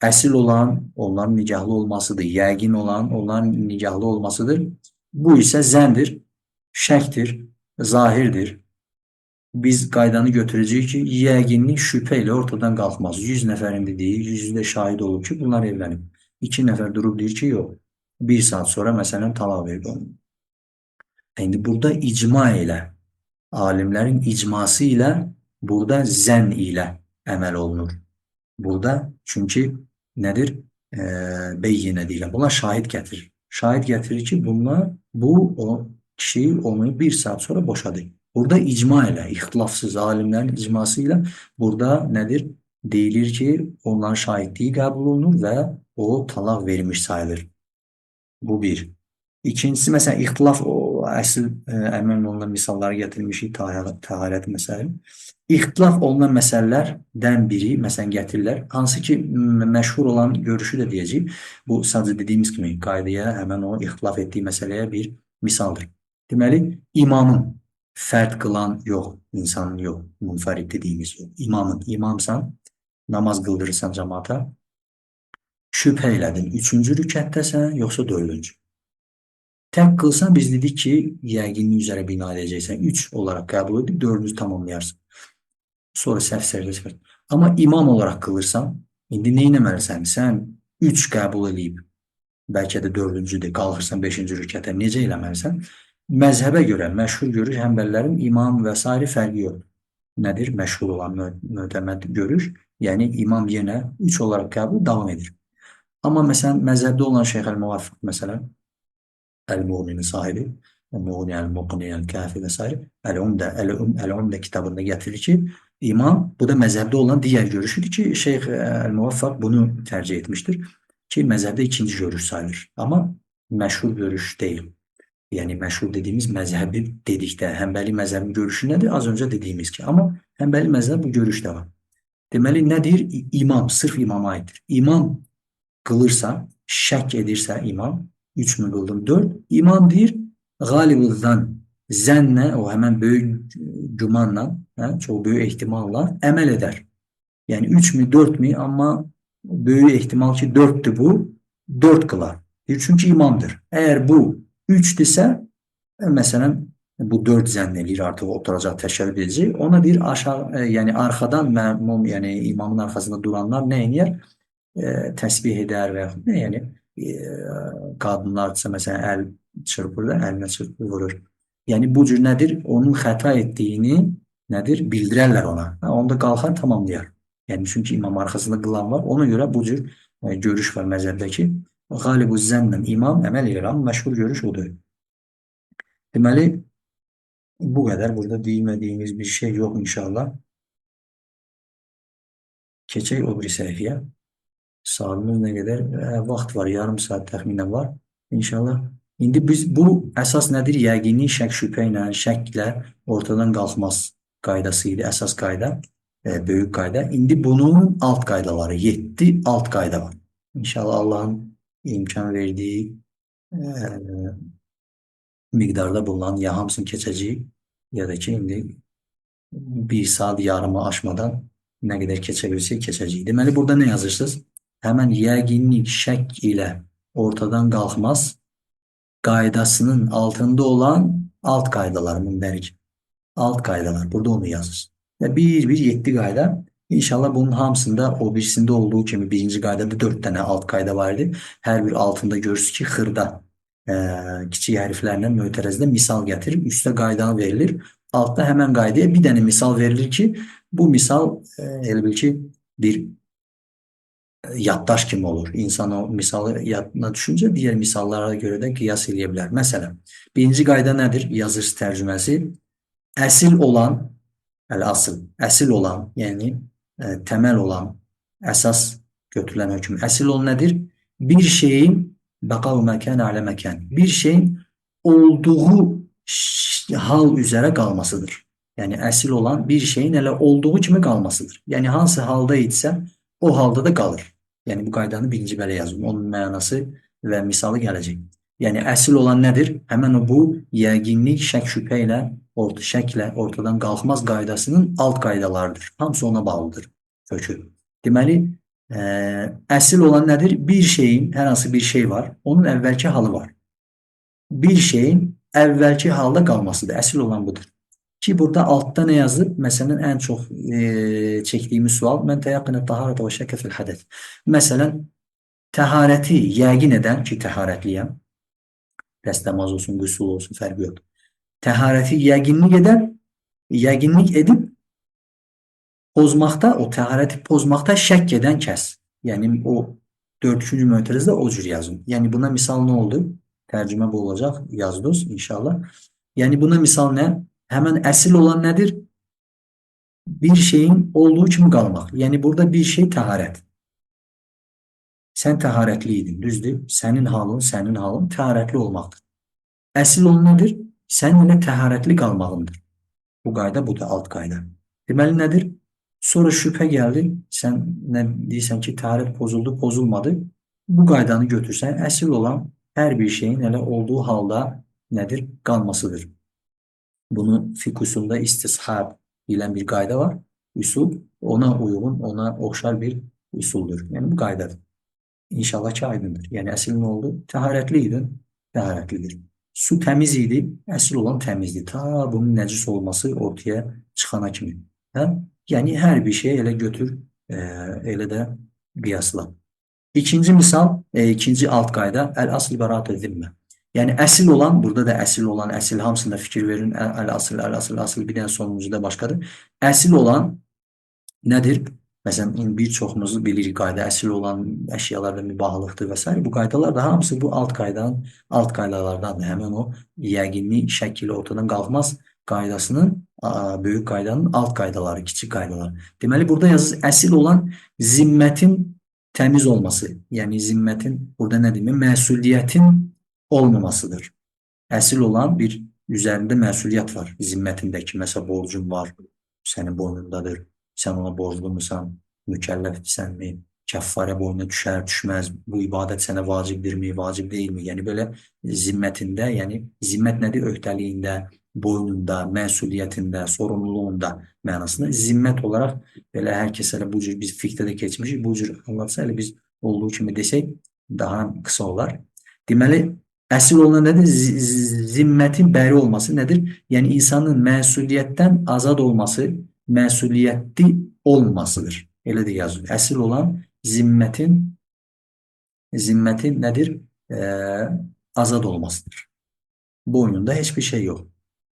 Əsl olan onların nikahlı olmasıdır. Yəqin olan onların nikahlı olmasıdır. Bu isə zəndir, şəkdir, zahirdir. Biz qaydanı götürəcəyik ki, yəqinlik şübhə ilə ortadan qalxmaz. 100 nəfərin dediyi, 100-ü də şahid olub ki, bunlar evlənib. 2 nəfər durub deyir ki, yox. 1 saat sonra məsələn talaq verdi onu. İndi burada icma ilə, alimlərin icması ilə burada zənn ilə əməl olunur. Burada çünki nədir? Beyyinə deyilən. Bunlar şahid gətirir. Şahid gətirir ki, bunlar, bu o kişi onu 1 saat sonra boşadı. Burada icma ilə, ixtilafsız alimlərin icması ilə burada nədir? Deyilir ki, onların şahidliyi qəbul olunur və o talaq vermiş sayılır. Bu bir. İkincisi, məsələn, ixtilaf o əsl əməl olunan misalları gətirmişik, təharət məsələsi. İxtilaf olunan məsələlərdən biri, məsələn, gətirirlər, hansı ki, məşhur olan görüşü də deyəcəyik. Bu, sadəcə dediyimiz kimi, qaydaya həmən o ixtilaf etdiyi məsələyə bir misaldır. Deməli, imamın fərd qılan yox, insanın yox, münfərid dediyimiz yox. İmamın, imamsan, namaz qıldırırsan cəmaata, şübhə elədin, 3-cü rükətdəsən, yoxsa 4-cü. Tək qılsan, biz dedik ki, yəqinlik üzərə bina edəcəksən. 3 olaraq qəbul edib, 4-cü tamamlayarsın. Sonra səhv səcdə çıxar. Amma imam olaraq qılırsan, indi nə etməlisən? Sən 3 qəbul eləyib, bəlkə də 4-cüdür, qalxırsan 5-ci rükətə, necə eləməlisən? Məzhəbə görə, məşhur görüş, həmbəllərin imam və sair fərqi yoxdur. Nədir? Məşhur olan mötəməd görüş, yəni imam yenə 3 olaraq qəbul davam edir. Amma məsələn, məzhəbdə olan Şeyx Əl-Müvəffiq məsələn, Əl-Muğninin sahibi, Muğni, Əl-Muqni, Əl-Kafi və s. Əl-Umdə, Əl-Umdə kitabında gətirir ki, imam, bu da məzhəbdə olan digər görüşüdür ki, Şeyx Əl-Müvəffaq bunu tərcih etmişdir ki, məzhəbdə ikinci görüş sayılır. Amma məşhur görüş deyil. Yəni məşhur dediyimiz məzhəbi dedikdə, Həmbəli məzhəbin görüşü nədir? Az öncə dediyimiz ki, amma Həmbəli məzhəb bu görüş də var. Deməli, nə deyir? İmam, sırf imama aiddir. İmam qılırsa, şək edirsə imam, 3 mü qıldım, 4. İmam deyir, qalib-ı zənnə, o həmən böyük gümanla, hə, çox böyük ehtimalla əməl edər. Yəni 3 mü, 4 mü, amma böyük ehtimal ki, 4-dür bu, 4 qılar. Deyir, çünki imamdır. Əgər bu 3-dürsə, məsələn, bu 4 zənn eləyir, artıq oturacaq, təşəkkür edəcək. Ona deyir, aşağı, yəni arxadan məmum, yəni imamın arxasında duranlar nə eləyər? Təsbih edər və yaxud nə, yəni qadınlardırsa, məsələn, əl çırpır da, əlinə çırpır, vurur. Yəni bu cür nədir? Onun xəta etdiyini nədir? Bildirərlər ona. Ha, onda qalxar, tamamlayar. Yəni çünki imam arxasında qılan var. Ona görə bu cür görüş var məzhəbdə ki, qalib-ı zənnlə imam əməl edir, amma məşhur görüş odur. Deməli, bu qədər. Burada deyilmədiyimiz bir şey yox inşallah. Keçək o bir səhifəyə. Saatımız nə qədər? Vaxt var, yarım saat təxminən var. İnşallah. İndi biz bu əsas nədir? Yəqinlik şək şübhə ilə, şəklə ortadan qalxmaz qaydası idi. Əsas qayda, böyük qayda. İndi bunun alt qaydaları, 7 alt qayda var. İnşallah Allahın imkan verdiyi miqdarda bunların ya hamısını keçəcəyik, ya da ki, indi bir saat yarımı aşmadan nə qədər keçə bilsək keçəcəyik. Deməli, burada nə yazırsınız? Həmən yəqinlik şək ilə ortadan qalxmaz qaydasının altında olan alt qaydalar mündəric. Alt qaydalar. Burada onu yazırsınız. Və 1, 1, 7 qayda. İnşallah bunun hamısında o birisində olduğu kimi birinci qaydada 4 dənə alt qayda var idi. Hər bir altında görürsünüz ki, xırda kiçik hərflərlə mötərəzdə misal gətirib, üstə qaydanı verilir. Altda həmən qaydaya bir dənə misal verilir ki, bu misal elə bil ki, bir yaddaş kimi olur. İnsan o misalı yadına düşüncə digər misallara görə də qiyas eləyə bilər. Məsələn, birinci qayda nədir? Yazırsınız tərcüməsi. Əsil olan, əl-asıl, əsil olan, yəni təməl olan, əsas götürülən hökm. Əsil olan nədir? Bir şeyin bəqau məkən alə məkən. Bir şeyin olduğu hal üzərə qalmasıdır. Yəni əsil olan bir şeyin elə olduğu kimi qalmasıdır. Yəni hansı halda idisə o halda da qalır. Yəni bu qaydanı birinci belə yazın. Onun mənası və misalı gələcək. Yəni əsil olan nədir? Həmən o bu yəqinlik, şək şübhə ilə, şəklə ortadan qalxmaz qaydasının alt qaydalarıdır. Hamısı ona bağlıdır kökü. Deməli, əsil olan nədir? Bir şeyin, hər hansı bir şey var, onun əvvəlki halı var. Bir şeyin əvvəlki halda qalmasıdır. Əsil olan budur. Ki burada altda nə yazılıb? Məsələn, ən çox çəkdiyimiz sual: Mən təyaqqınə taharətə və şəkkə fil hədəth. Məsələn, təharəti yəqin edən ki, təharətliyəm. Dəstəmaz olsun, qüsul olsun, fərqi yoxdur. Təharəti yəqinlik edən, yəqinlik edib pozmaqda, o təharəti pozmaqda şəkk edən kəs. Yəni o dördüncü mötərizdə o cür yazın. Yəni buna misal nə oldu? Tərcümə bu olacaq. Yazdınız inşallah. Yəni buna misal nə? Həmən əsil olan nədir? Bir şeyin olduğu kimi qalmaq. Yəni burada bir şey təharət. Sən təharətli idin, düzdür? Sənin halın, sənin halın təharətli olmaqdır. Əsil olan nədir? Sənin elə təharətli qalmağındır. Bu qayda budur, alt qayda. Deməli nədir? Sonra şübhə gəldi. Sən nə deyirsən ki, təharət pozuldu, pozulmadı. Bu qaydanı götürsən, əsil olan hər bir şeyin elə olduğu halda nədir? Qalmasıdır. Bunu fiqh usulunda istishab deyilən bir qayda var. Üsul ona uyğun, ona oxşar bir üsuldur. Yəni bu qaydadır. İnşallah ki aydındır. Yəni əsil nə oldu? Təharətli idin, təharətlidir. Su təmiz idi, əsil olan təmizdir. Ta bunun nəcis olması ortaya çıxana kimi. Hə? Yəni hər bir şey elə götür, elə də qiyasla. İkinci misal, ikinci alt qayda əl-asl bəraatü zimmə. Yəni əsil olan, burada da əsil olan, əsil hamısında fikir verin. Əl-asl, əl-asl, asıl bir dənə sonuncu da başqadır. Əsil olan nədir? Məsələn, indi bir çoxumuz bilirik qayda, əsil olan əşyalarda mübahlıqdır və s. Bu qaydalar da hamısı bu alt qaydanın, alt qaydalardandır. Həmin o yəqinlik şəkli ortadan qalxmaz qaydasının, böyük qaydanın alt qaydaları, kiçik qaydalar. Deməli, burada yazır, əsil olan zimmətin təmiz olması. Yəni zimmətin, burada nə demək? Məsuliyyətin olmamasıdır. Əsil olan bir üzərində məsuliyyət var. Zimmətindəki, məsələn, borcun var, sənin boynundadır. Sən ona borclumusan, mükəlləfsənmi, kəffarə boynuna düşər, düşməz, bu ibadət sənə vacibdirmi, vacib deyilmi? Yəni belə zimmətində, yəni zimmət nədir? Öhdəliyində, boynunda, məsuliyyətində, sorumluluğunda mənasında zimmət olaraq belə hər kəs elə bu cür biz fiqhdə də keçmişik, bu cür anlatsa elə biz olduğu kimi desək daha qısa olar. Deməli, əsil olan nədir? Zimmətin bəri olması nədir? Yəni insanın məsuliyyətdən azad olması, məsuliyyətli olmasıdır. Elə də yazılır. Əsil olan zimmətin nədir? Azad olmasıdır. Boynunda heç bir şey yox.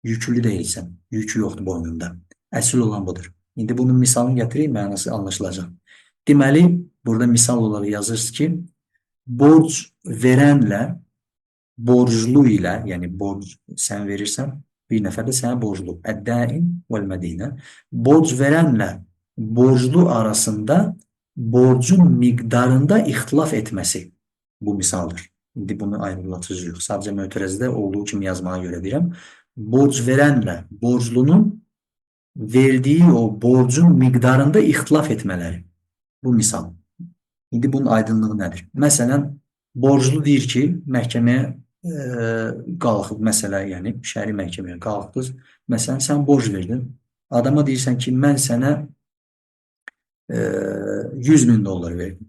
Yüklü deyilsən. Yükü yoxdur boynunda. Əsil olan budur. İndi bunun misalını gətireyim, mənası anlaşılacaq. Deməli, burada misal olaraq yazırsınız ki, borc verənlə borclu ilə, yəni borc sən verirsən, bir nəfər də sənə borclu. Əd-dəin vəl-mədinə. Borc verənlə borclu arasında borcun miqdarında ixtilaf etməsi bu misaldır. İndi bunu aydınlatacağıq. Sadəcə mötərəzdə olduğu kimi yazmağa görə deyirəm. Borc verənlə borclunun verdiyi o borcun miqdarında ixtilaf etmələri. Bu misal. İndi bunun aydınlığı nədir? Məsələn, borclu deyir ki, məhkəməyə qalxıb məsələ, yəni şəri məhkəməyə qalxdınız. Məsələn, sən borc verdin. Adama deyirsən ki, mən sənə 100 min dollar verdim.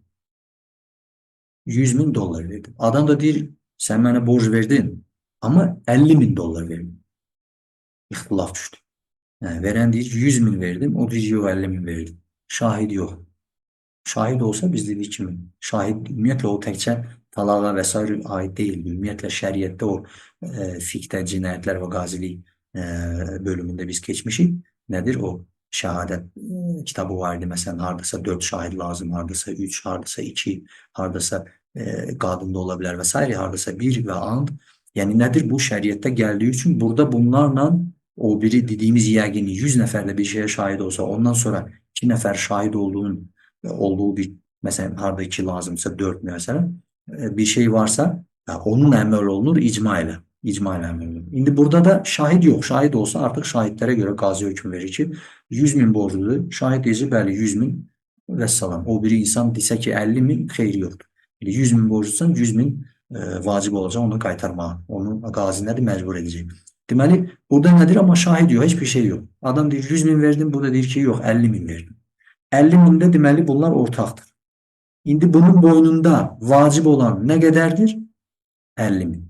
100 min dollar verdim. Adam da deyir, sən mənə borc verdin, amma 50 min dollar verdin. İxtilaf düşdü. Verən deyir ki, 100 min verdim, o deyir yox, 50 min verdim. Şahid yox. Şahid olsa biz dedik kimi, şahid ümumiyyətlə o təkcə talağa və sair aid deyildi. Ümumiyyətlə şəriətdə o fiqhdə cinayətlər və qazilik bölümündə biz keçmişik. Nədir o? Şəhadət kitabı var idi. Məsələn, hardasa 4 şahid lazım, hardasa 3, hardasa 2, hardasa qadın da ola bilər və sair, hardasa 1 və and. Yəni nədir? Bu şəriətdə gəldiyi üçün burada bunlarla o biri dediyimiz yəqin 100 nəfərlə bir şeyə şahid olsa, ondan sonra 2 nəfər şahid olduğu bir, məsələn, harda 2 lazımsa 4 məsələn, bir şey varsa, onun əməl olunur icma ilə. İcma ilə əməl olunur. İndi burada da şahid yox. Şahid olsa artıq şahidlərə görə qazi hökm verir ki, 100 min borcludur. Şahid deyir, bəli 100 min vəssalam. O biri insan desə ki, 50 min xeyri yoxdur. İndi 100 min borclusan, 100 min vacib olacaq onu qaytarmağa. Onu qazi nədir? Məcbur edəcək. Deməli, burada nədir? Amma şahid yox, heç bir şey yox. Adam deyir 100 min verdim, burada deyir ki, yox, 50 min verdim. 50 mində deməli bunlar ortaqdır. İndi bunun boynunda vacib olan nə qədərdir? 50 min.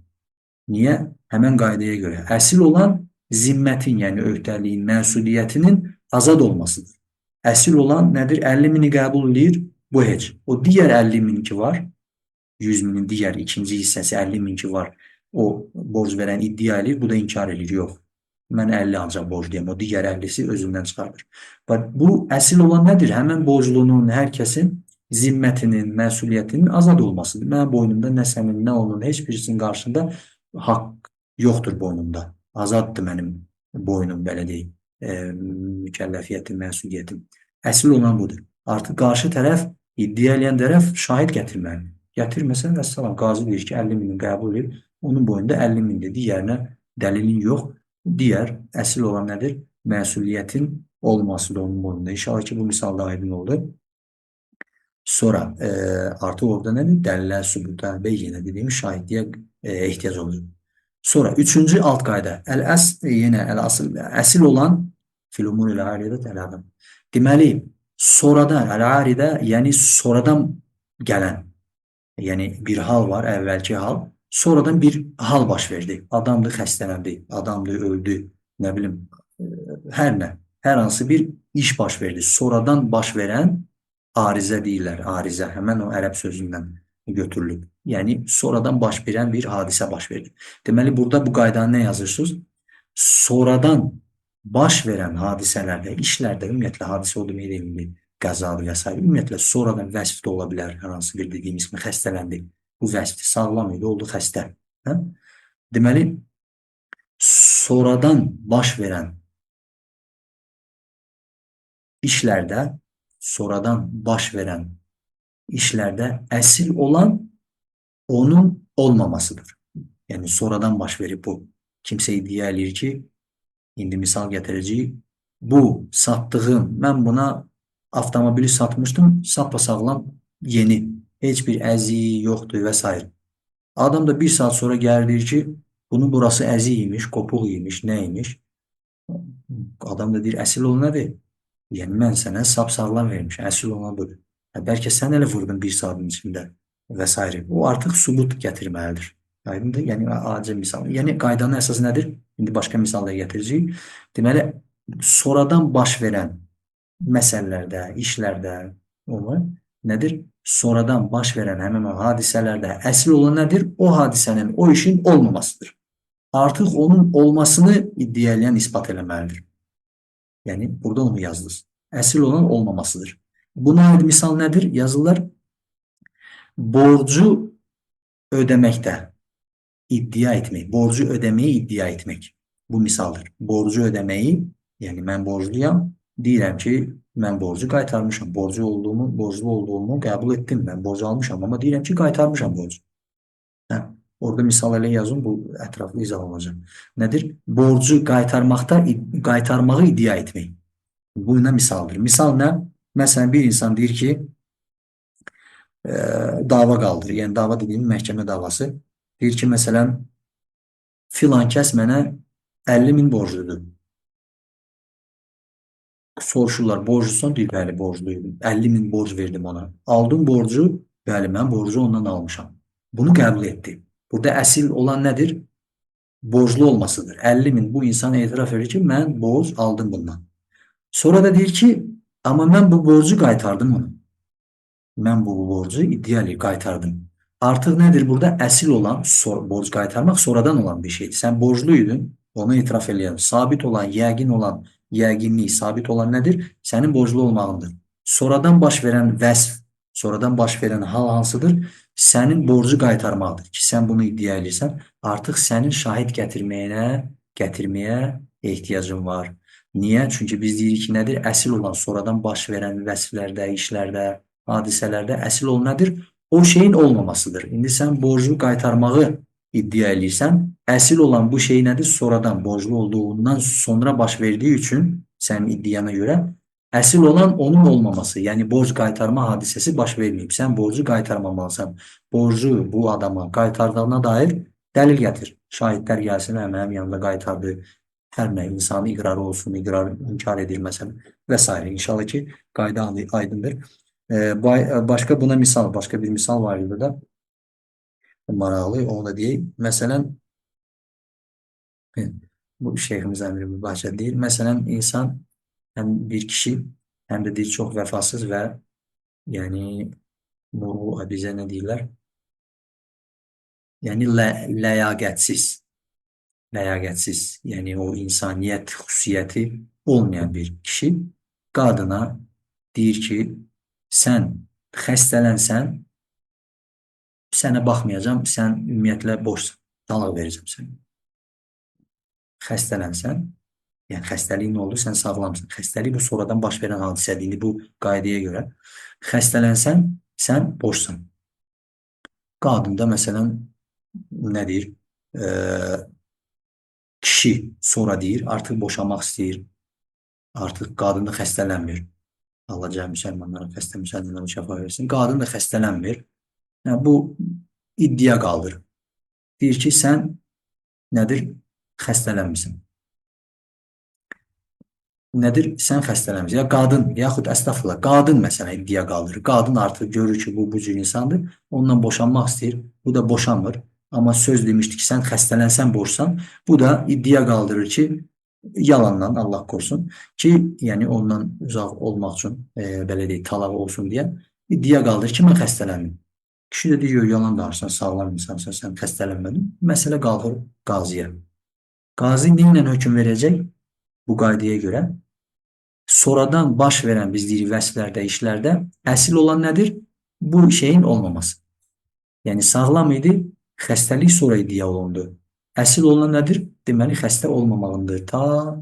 Niyə? Həmən qaydaya görə. Əsil olan zimmətin, yəni öhdəliyin, məsuliyyətinin azad olmasıdır. Əsil olan nədir? 50 mini qəbul eləyir, bu heç. O digər 50 min ki var, 100 minin digər ikinci hissəsi 50 min ki var, o borc verən iddia eləyir, bu da inkar eləyir. Yox. Mən 50 ancaq borcluyam. O digər 50-si özündən çıxardır. Bax, bu əsil olan nədir? Həmən borclunun, hər kəsin zimmətinin, məsuliyyətinin azad olmasıdır. Mənim boynumda nə sənin, nə onun, heç birisinin qarşısında haqq yoxdur boynumda. Azaddır mənim boynum, belə deyim. Mükəlləfiyyətim, məsuliyyətim. Əsil olan budur. Artıq qarşı tərəf, iddia eləyən tərəf şahid gətirməlidir. Gətirməsən, vəssalam, qazi deyir ki, 50 mini qəbul edir. Onun boynunda 50 mindir. Digərinə dəlilin yox. Digər əsil olan nədir? Məsuliyyətin olmasıdır onun boynunda. İnşallah ki, bu misal da aydın oldu. Sonra artıq orada nədir? Dəlilə, sübuta, beyyinə dediyimiz şahidliyə ehtiyac olur. Sonra üçüncü alt qayda. Əl-əs, yenə əl-asıl, əsil olan fil-umuril aridə tələbə. Deməli, sonradan, əl-aridə, yəni sonradan gələn, yəni bir hal var, əvvəlki hal. Sonradan bir hal baş verdi. Adamdır, xəstələndi, adamdır, öldü, nə bilim, hər nə, hər hansı bir iş baş verdi. Sonradan baş verən arizə deyirlər, arizə. Həmən o ərəb sözündən götürülüb. Yəni, sonradan baş verən bir hadisə baş verdi. Deməli, burada bu qaydanı nə yazırsınız? Sonradan baş verən hadisələrdə, işlərdə, ümumiyyətlə, hadisə o demək deyil, qəzadır və s. Ümumiyyətlə, sonradan vəsf də ola bilər, hər hansı bir dediyimiz kimi xəstələndi. Bu vəsfdir, sağlam idi, oldu xəstə. Hə? Deməli, sonradan baş verən işlərdə, sonradan baş verən işlərdə əsil olan onun olmamasıdır. Yəni, sonradan baş verib bu. Kimsə iddia eləyir ki, indi misal gətirəcəyik, bu satdığım, mən buna avtomobili satmışdım, sapasağlam yeni, heç bir əziyi yoxdur və s. Adam da bir saat sonra gəlir deyir ki, bunun burası əzi imiş, qopuq imiş, nə imiş. Adam da deyir, əsil olan nədir? Yəni, mən sənə sap-sağlam vermişəm, əsil olan budur. Bəlkə sən elə vurdun bir saatın içində və s. O artıq sübut gətirməlidir. Aydındır? Yəni, acil misal. Yəni, qaydanın əsası nədir? İndi başqa misal da gətirəcəyik. Deməli, sonradan baş verən məsələlərdə, işlərdə onu nədir? Sonradan baş verən həmin o hadisələrdə əsil olan nədir? O hadisənin, o işin olmamasıdır. Artıq onun olmasını iddia eləyən isbat eləməlidir. Yəni, burada onu yazdınız. Əsil olan olmamasıdır. Buna aid misal nədir? Yazırlar, borcu ödəməkdə iddia etmək, borcu ödəməyi iddia etmək. Bu misaldır. Borcu ödəməyi, yəni mən borcluyam, deyirəm ki, mən borcu qaytarmışam, borclu olduğumu qəbul etdim, mən borcu almışam, amma deyirəm ki, qaytarmışam borcu. Hə, orada misal elə yazın, bu ətraflı izah olacaq. Nədir? Borcu qaytarmağı iddia etmək. Bu nə misaldır? Misal nə? Məsələn, bir insan deyir ki, dava qaldırır. Yəni, dava dediyim məhkəmə davası. Deyir ki, məsələn, filan kəs mənə 50 min borcludur. Soruşurlar, borclusan? Deyir, bəli, borcluydum. 50 min borc verdim ona. Aldım borcu, bəli, mən borcu ondan almışam. Bunu qəbul etdi. Burada əsil olan nədir? Borclu olmasıdır. 50 min bu insan etiraf edir ki, mən borc aldım bundan. Sonra da deyir ki, amma mən bu borcu qaytardım ona. Mən bu borcu iddia eləyib qaytardım. Artıq nədir burada? Əsil olan borc qaytarmaq sonradan olan bir şeydir. Sən borcluydun, onu etiraf eləyən, sabit olan, yəqin olan, yəqinlik, sabit olan nədir? Sənin borclu olmağındır. Sonradan baş verən vəsf, sonradan baş verən hal hansıdır? Sənin borcu qaytarmaqdır ki, sən bunu iddia edirsən, artıq sənin şahid gətirməyə ehtiyacın var. Niyə? Çünki biz deyirik ki, nədir? Əsil olan sonradan baş verən vəsflərdə, işlərdə, hadisələrdə əsil olan nədir? O şeyin olmamasıdır. İndi sən borcu qaytarmağı iddia eləyirsən, əsil olan bu şey nədir? Sonradan, borclu olduğundan sonra baş verdiyi üçün sənin iddiana görə əsil olan onun olmaması, yəni borc qaytarma hadisəsi baş verməyib. Sən borcu qaytarmamalısan. Borcu bu adama qaytardığına dair dəlil gətir. Şahidlər gəlsin, hə, mənim yanımda qaytardı. Hər nə insanın iqrarı olsun, iqrar inkar edir məsələn və s. İnşallah ki, qayda aydındır. Başqa buna misal, başqa bir misal var burada. Maraqlı, onu da deyək. Məsələn, bu Şeyximiz Əmir Mübahçə deyir. Məsələn, insan həm bir kişi, həm də deyir çox vəfasız və yəni bizə nə deyirlər? Yəni ləyaqətsiz. Ləyaqətsiz, yəni o insaniyyət xüsusiyyəti olmayan bir kişi qadına deyir ki, sən xəstələnsən, sənə baxmayacağam, sən ümumiyyətlə boşsan, talaq verəcəm sənə. Xəstələnsən, yəni xəstəlik nə oldu? Sən sağlamsan. Xəstəlik bu sonradan baş verən hadisədir. İndi bu qaydaya görə. Xəstələnsən, sən boşsan. Qadın da məsələn nə deyir? Kişi sonra deyir, artıq boşanmaq istəyir. Artıq qadın da xəstələnmir. Allah cəmi müsəlmanlara, xəstə müsəlmanlara şəfa versin. Qadın da xəstələnmir. Yəni, bu iddia qaldır. Deyir ki, sən nədir? Xəstələnmirsən. Nədir? Sən xəstələnmirsən. Ya qadın, yaxud əstəğfurullah, qadın məsələn iddia qaldırır. Qadın artıq görür ki, bu cür insandır. Ondan boşanmaq istəyir. Bu da boşanmır. Amma söz demişdi ki, sən xəstələnsən, boşsan. Bu da iddia qaldırır ki, yalandan, Allah korusun ki, yəni ondan uzaq olmaq üçün, belə deyək, talaq olsun deyə iddia qaldırır ki, mən xəstələndim. Kişi də deyir, yalan danışsan, sağlam insansan, sən xəstələnmədin. Məsələ qalxır qaziyə. Qazi nə ilə hökm verəcək? Bu qaydaya görə sonradan baş verən, biz deyirik, vəsflərdə, işlərdə əsil olan nədir? Bu şeyin olmaması. Yəni sağlam idi, xəstəlik sonra iddia olundu. Əsil olan nədir? Deməli, xəstə olmamağındır. Ta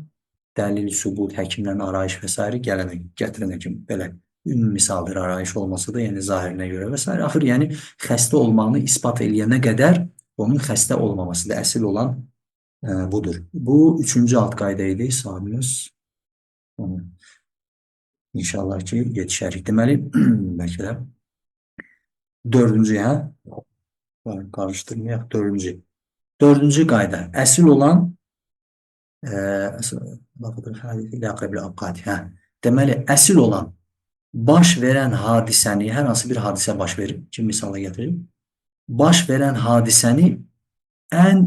dəlil, sübut, həkimdən arayış və s. gələnə, gətirənə kimi belə ümumi misaldır arayış olması da, yəni zahirinə görə və s. Axır, yəni xəstə olmağını isbat eləyənə qədər onun xəstə olmaması da əsil olan budur. Bu üçüncü alt qayda idi saatimiz. İnşallah ki, yetişərik. Deməli, bəlkə də dördüncü, hə? Qarışdırmayaq, dördüncü. Dördüncü qayda. Əsil olan hə. Deməli, əsil olan baş verən hadisəni, hər hansı bir hadisə baş verir, ki, misala gətirir. Baş verən hadisəni ən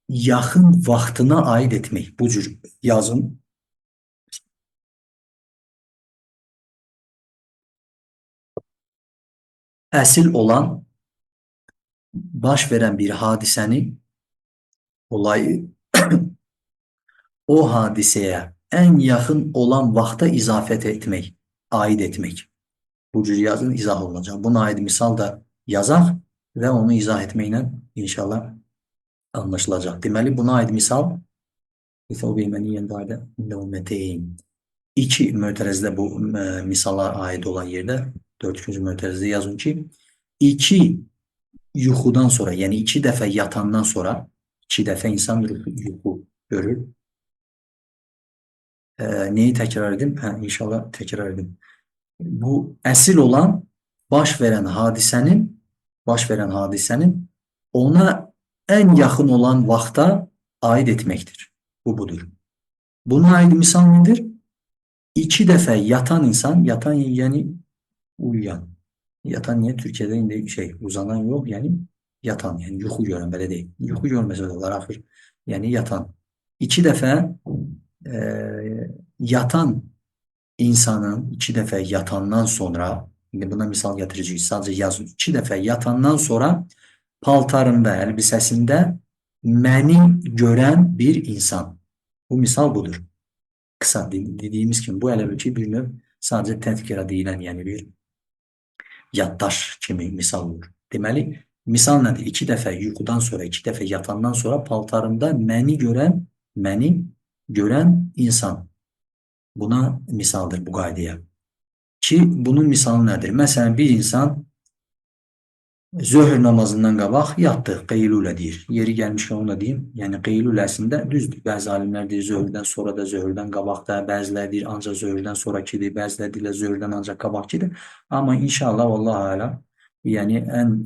yaxın vaxtına aid etmək. Bu cür yazın. Əsil olan baş verən bir hadisəni, olayı o hadisəyə ən yaxın olan vaxta izafət etmək, aid etmək. Bu cür yazın, izah olunacaq. Buna aid misal da yazaq və onu izah etməklə inşallah anlaşılacaq. Deməli, buna aid misal İki mötərizdə bu misala aid olan yerdə dördüncü mötərizdə yazın ki, iki yuxudan sonra, yəni iki dəfə yatandan sonra, iki dəfə insan yuxu görür. Neyi təkrar edim? Hə, inşallah təkrar edim. Bu əsil olan baş verən hadisənin ona ən yaxın olan vaxta aid etməkdir. Bu budur. Buna aid misal nedir? İki dəfə yatan insan, yatan yəni uyuyan. Yatan niyə? Türkiyədə indi şey, uzanan yox, yəni yatan, yəni yuxu görən, belə deyil. Yuxu görməsə də olar, axır Yəni yatan. 2 dəfə yatan insanın 2 dəfə yatandan sonra, indi buna misal gətirəcəyik, sadəcə yazın. 2 dəfə yatandan sonra paltarında, əlbisəsində məni görən bir insan. Bu misal budur. Qısa dediyimiz kimi bu elə bil ki, bir növ sadəcə tədkirə deyilən, yəni bir yaddaş kimi misal olur. Deməli, misal nədir? 2 dəfə yuxudan sonra, 2 dəfə yatandan sonra paltarında məni görən insan. Buna misaldır bu qaydaya. Ki, bunun misalı nədir? Məsələn, bir insan zöhr namazından qabaq yatdı, qeylulə deyir. Yeri gəlmişkən onu da deyim. Yəni, qeylulə əslində düzdür. Bəzi alimlər deyir, zöhrdən sonra da, zöhrdən qabaq da, bəziləri deyir, ancaq zöhrdən sonrakıdır, bəziləri deyirlər, zöhrdən ancaq qabaqkıdır. Amma inşallah, vallahu ələm, yəni ən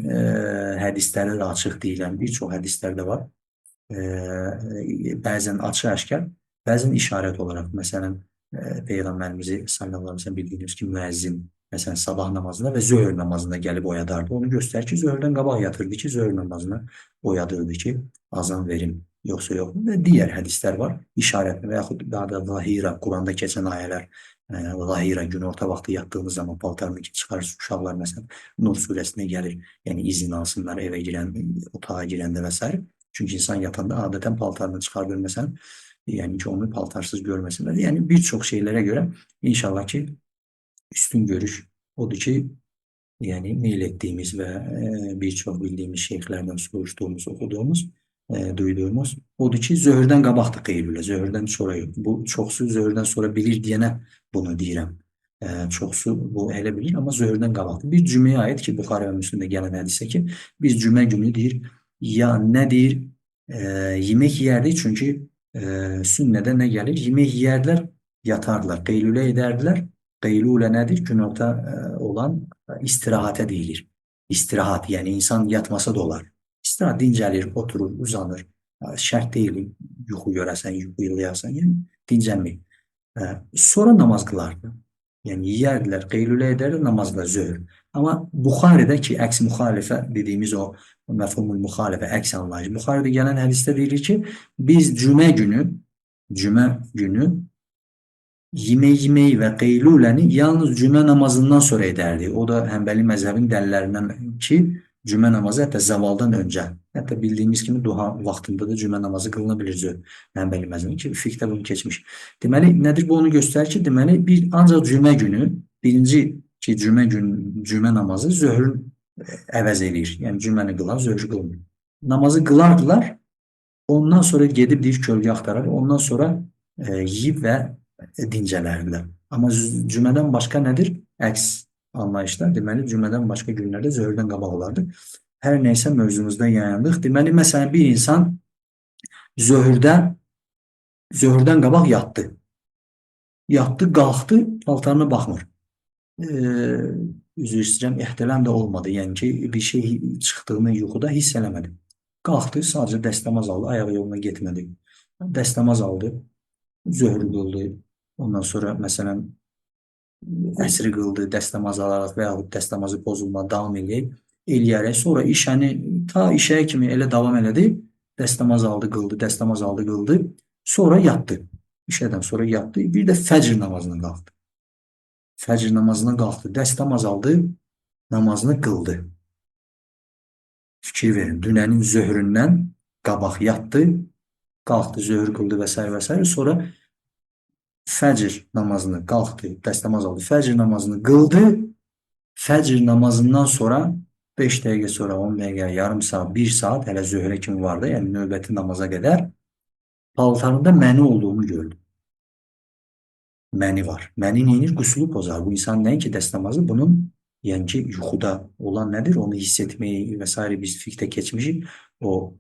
hədislərdə də açıq deyilən bir çox hədislər də var. Bəzən açıq-aşkar, bəzən işarət olaraq. Məsələn, Peyğəmbərimizi sallallahu əleyhi və səlləm bildiyiniz ki, müəzzin məsələn sabah namazında və zöhr namazında gəlib oyadardı. Onu göstərir ki, zöhrdən qabaq yatırdı ki, zöhr namazını oyadırdı ki, azan verim, yoxsa yox. Və digər hədislər var, işarətli və yaxud daha da zahira, Quranda keçən ayələr, zahira, günorta vaxtı yatdığınız zaman paltarını ki, çıxarır uşaqlar məsələn, Nur surəsinə gəlir, yəni izin alsınlar evə girən, otağa girəndə və s. Çünki insan yatanda adətən paltarını çıxardır məsələn, yəni ki, onu paltarsız görməsinlər. Yəni bir çox şeylərə görə inşallah ki, üstün görüş odur ki, yəni meyl etdiyimiz və bir çox bildiyimiz şeyxlərdən soruşduğumuz, oxuduğumuz, duyduğumuz odur ki, zöhrdən qabaqdır qeylulə, zöhrdən sonra yox. Bu çoxsu zöhrdən sonra bilir deyənə bunu deyirəm. Çoxsu bu elə bilir, amma zöhrdən qabaqdır. Bir cüməyə aid ki, Buxarı və Müslimdə gələn hədisə ki, biz cümə günü deyir, ya nə deyir, yemək yeyərdik, çünki sünnədə nə gəlir? Yemək yeyərdilər, yatardılar, qeylulə edərdilər. Qeylulə nədir? Günorta olan istirahətə deyilir. İstirahat, yəni insan yatmasa da olar. İstirahat, dincəlir, oturur, uzanır. Şərt deyil, yuxu görəsən, yuxu yılayasan, yəni dincəlmək. Sonra namaz qılardı. Yəni yeyərdilər, qeylulə edərdilər, namazla zöhr. Amma Buxaridə ki, əks müxalifə dediyimiz o məfhumul müxalifə, əks anlayış. Buxaridə gələn hədisdə deyilir ki, biz cümə günü yemək yeməyi və qeyluləni yalnız cümə namazından sonra edərdik. O da Həmbəli məzhəbin dəlillərindən ki, cümə namazı hətta zavaldan öncə, hətta bildiyimiz kimi duha vaxtında da cümə namazı qılına bilir Həmbəli məzhəbin ki, fiqhdə bunu keçmiş. Deməli, nədir bu onu göstərir ki, deməli, bir ancaq cümə günü, birinci ki, cümə günü, cümə namazı zöhrün əvəz eləyir. Yəni, cüməni qılan zöhrü qılmır. Namazı qılardılar, ondan sonra gedib deyir, kölgə axtarar, ondan sonra yeyib və dincələrdilər. Amma cümədən başqa nədir? Əks anlayışlar. Deməli, cümədən başqa günlərdə zöhrdən qabaq olardı. Hər nəysə mövzumuzda yayındıq. Deməli, məsələn, bir insan zöhrdən qabaq yatdı. Yatdı, qalxdı, paltarına baxmır. Üzr istəyirəm, ehtilam da olmadı. Yəni ki, bir şey çıxdığını yuxuda hiss eləmədi. Qalxdı, sadəcə dəstəmaz aldı, ayağı yoluna getmədi. Dəstəmaz aldı, zöhrü qıldı. Ondan sonra, məsələn, əsri qıldı, dəstəmaz alaraq və yaxud dəstəmazı pozulma davam eləyərək. Sonra işəni ta işəyə kimi elə davam elədi. Dəstəmaz aldı, qıldı, dəstəmaz aldı, qıldı. Sonra yatdı. İşədən sonra yatdı. Bir də fəcr namazına qalxdı. Fəcr namazına qalxdı, dəstəmaz aldı, namazını qıldı. Fikir verin, dünənin zöhründən qabaq yatdı, qalxdı, zöhr qıldı və s. və s. Sonra fəcr namazını qalxdı, dəstəmaz aldı, fəcr namazını qıldı. Fəcr namazından sonra 5 dəqiqə sonra, 10 dəqiqə, yarım saat, 1 saat hələ zöhrə kimi vardı, yəni növbəti namaza qədər paltarında məni olduğunu gördü. Məni var. Məni neyinir? Qüsulu pozar. Bu insan nəinki dəstəmazı, bunun yəni ki, yuxuda olan nədir? Onu hiss etməyi və s. biz fiqhdə keçmişik. O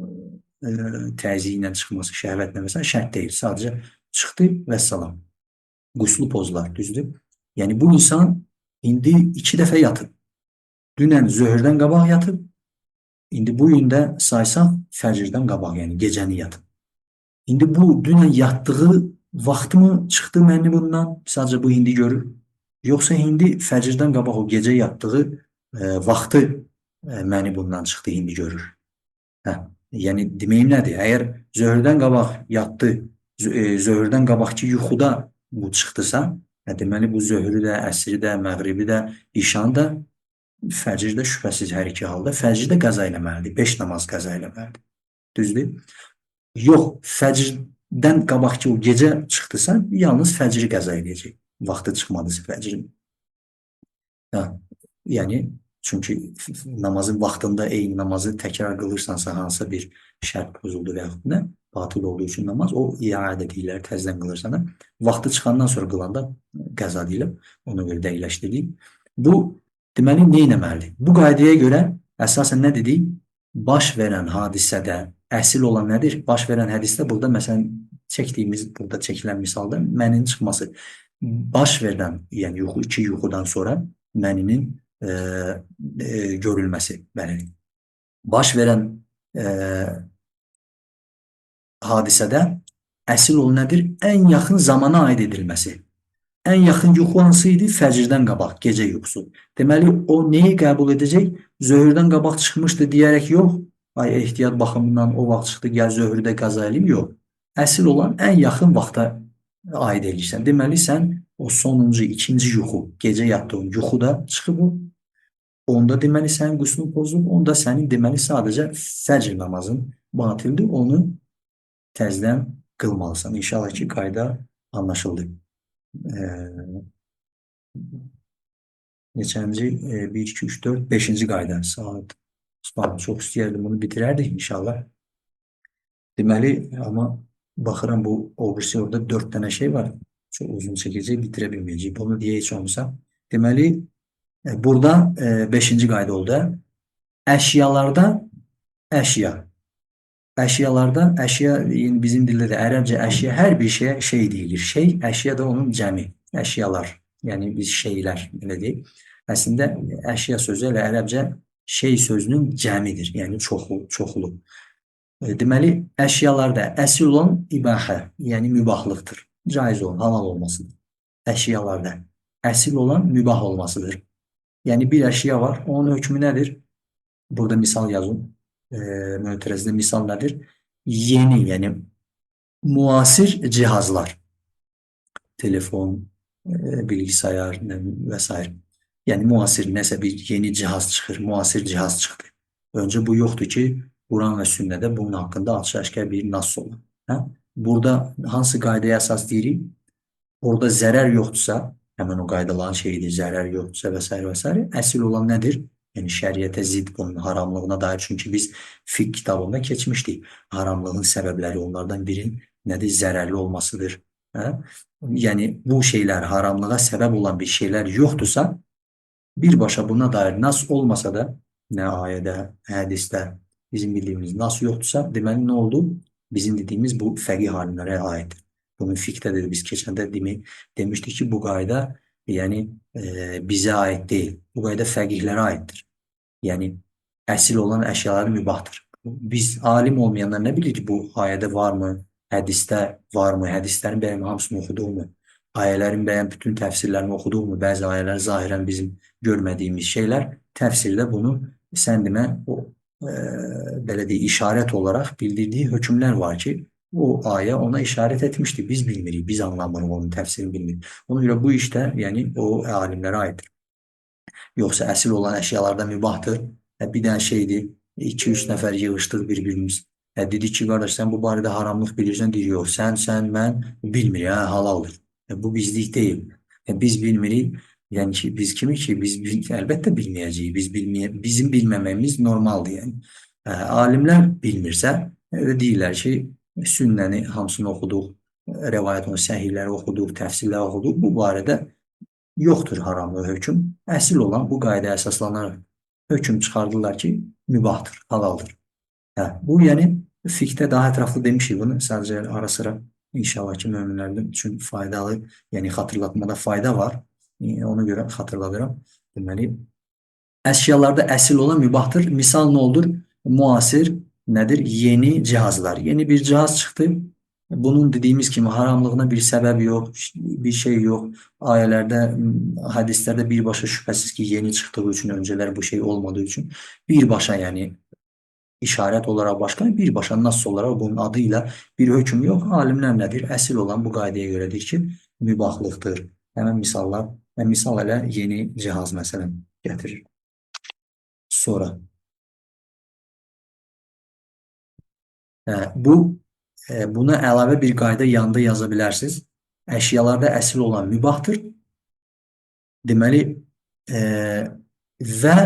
təzyiq ilə çıxması, şəhvətlə və s. şərt deyil. Sadəcə çıxdı və salam. Qüslu pozular, düzdür? Yəni bu insan indi 2 dəfə yatıb. Dünən zöhrdən qabaq yatıb. İndi bu gün də saysaq fəcrdən qabaq, yəni gecəni yatıb. İndi bu dünən yatdığı vaxtı mı çıxdı məni bundan? Sadəcə bu indi görür. Yoxsa indi fəcrdən qabaq o gecə yatdığı vaxtı məni bundan çıxdı, indi görür. Hə. Yəni deməyim nədir? Əgər zöhrdən qabaq yatdı, zöhrdən qabaqki yuxuda bu çıxdısa, deməli bu zöhrü də, əsri də, məğribi də, işanı da, fəcr də şübhəsiz hər iki halda fəcri də qəza eləməlidir. 5 namaz qəza eləməlidir. Düzdür? Yox, fəcrdən qabaqki o gecə çıxdısa, yalnız fəcri qəza eləyəcək. Vaxtı çıxmadısa fəcrin. Hə, yəni çünki namazın vaxtında eyni namazı təkrar qılırsansa, hansısa bir şərt pozuldu və yaxud nə, batıl olduğu üçün namaz, o iadə deyirlər, təzədən qılırsan. Hə? Vaxtı çıxandan sonra qılanda qəza deyilir. Ona görə dəqiqləşdirdik. Bu, deməli, nə etməlidir? Bu qaydaya görə əsasən nə dedik? Baş verən hadisədə əsil olan nədir? Baş verən hədisdə burada məsələn çəkdiyimiz, burada çəkilən misalda məninin çıxması. Baş verən, yəni yuxu, iki yuxudan sonra məninin görülməsi. Bəli. Baş verən hadisədə əsil olan nədir? Ən yaxın zamana aid edilməsi. Ən yaxın yuxu hansı idi? Fəcrdən qabaq, gecə yuxusu. Deməli, o neyi qəbul edəcək? Zöhrdən qabaq çıxmışdı deyərək yox. Ay, ehtiyat baxımından o vaxt çıxdı, gəl zöhrü də qəza eləyim. Yox. Əsil olan ən yaxın vaxta aid eləyirsən. Deməli, sən o sonuncu, ikinci yuxu, gecə yatdığın yuxu da çıxıb o. Onda deməli, sənin qüslün pozulub, onda sənin deməli, sadəcə fəcr namazın batildir. Onu təzdən qılmalısan. İnşallah ki, qayda anlaşıldı. Neçənci? 1, 2, 3, 4, 5-ci qayda. Saat. Çox istəyərdim bunu bitirərdik inşallah. Deməli, amma baxıram bu o birisi orada 4 dənə şey var. Çox uzun çəkəcək, bitirə bilməyəcəyik. Bunu deyə heç olmasa. Deməli, burada 5-ci qayda oldu. Əşyalarda əşya. Əşyalarda əşya, yəni bizim dildə də ərəbcə əşya hər bir şeyə şey deyilir. Şey, əşya da onun cəmi. Əşyalar. Yəni biz şeylər belə deyək. Əslində əşya sözü elə ərəbcə şey sözünün cəmidir. Yəni çoxlu, çoxlu. Deməli, əşyalarda əsil olan ibahə, yəni mübahlıqdır. Caiz olan, halal olmasıdır. Əşyalarda əsil olan mübah olmasıdır. Yəni bir əşya var, onun hökmü nədir? Burada misal yazın. Mötərizdə misal nədir? Yeni, yəni müasir cihazlar. Telefon, bilgisayar və s. Yəni müasir nəsə bir yeni cihaz çıxır, müasir cihaz çıxdı. Öncə bu yoxdur ki, Quran və sünnədə bunun haqqında açıq-aşkar bir nass olur. Hə? Burada hansı qaydaya əsas deyirik? Orada zərər yoxdursa, həmən o qaydaların şeyidir, zərər yoxdursa və s. və s. Əsil olan nədir? Yəni şəriətə zidd bunun haramlığına dair. Çünki biz fiqh kitabında keçmişdik. Haramlığın səbəbləri onlardan birinin nədir? Zərərli olmasıdır. Hə? Yəni bu şeylər haramlığa səbəb olan bir şeylər yoxdursa, birbaşa buna dair nas olmasa da, nə ayədə, hədisdə bizim bildiyimiz nas yoxdursa, deməli nə oldu? Bizim dediyimiz bu fəqih alimlərə aiddir. Bunun fiqhdə də biz keçəndə demişdik ki, bu qayda yəni bizə aid deyil. Bu qayda fəqihlərə aiddir. Yəni əsil olan əşyalar mübahdır. Biz alim olmayanlar nə bilir ki, bu ayədə varmı, hədisdə varmı, hədislərin bəyəm hamısını oxuduq mu? Ayələrin bəyəm bütün təfsirlərini oxuduq mu? Bəzi ayələr zahirən bizim görmədiyimiz şeylər təfsirdə bunu sən demə o belə deyək, işarət olaraq bildirdiyi hökmlər var ki, o ayə ona işarət etmişdi. Biz bilmirik, biz anlamırıq, onun təfsirini bilmirik. Ona görə bu işdə yəni o alimlərə aiddir. Yoxsa əsil olan əşyalarda mübahdır. Bir dənə şeydir, 2-3 nəfər yığışdıq bir-birimiz. Dedik ki, qardaş, sən bu barədə haramlıq bilirsən, deyir, yox, sən, sən, mən bilmirik, hə, halaldır. Bu bizlik deyil. Biz bilmirik. Yəni ki, biz kimi ki, biz əlbəttə bilməyəcəyik. Bizim bilməməyimiz normaldır yəni. Alimlər bilmirsə, elə deyirlər ki, sünnəni hamısını oxuduq, rəvayət onu səhihləri oxuduq, təfsirləri oxuduq. Bu barədə yoxdur haramlı hökm. Əsil olan bu qaydaya əsaslanaraq hökm çıxardırlar ki, mübahdır, halaldır. Hə, bu yəni fiqhdə daha ətraflı demişik bunu. Sadəcə ara sıra inşallah ki, möminlərin üçün faydalı, yəni xatırlatmada fayda var. Ona görə xatırladıram. Deməli, əşyalarda əsil olan mübahdır. Misal nə olur? Müasir nədir? Yeni cihazlar. Yeni bir cihaz çıxdı. Bunun dediyimiz kimi haramlığına bir səbəb yox, bir şey yox. Ayələrdə, hədislərdə birbaşa şübhəsiz ki, yeni çıxdığı üçün, öncələr bu şey olmadığı üçün birbaşa yəni İşarət olaraq başqa, birbaşa nass olaraq bunun adı ilə bir hökm yox. Alimlər nədir? Əsil olan bu qaydaya görədir ki, mübahlıqdır. Həmən misallar, misal elə yeni cihaz məsələn gətirir. Sonra bu buna əlavə bir qayda yanında yaza bilərsiniz. Əşyalarda əsil olan mübahdır. Deməli, və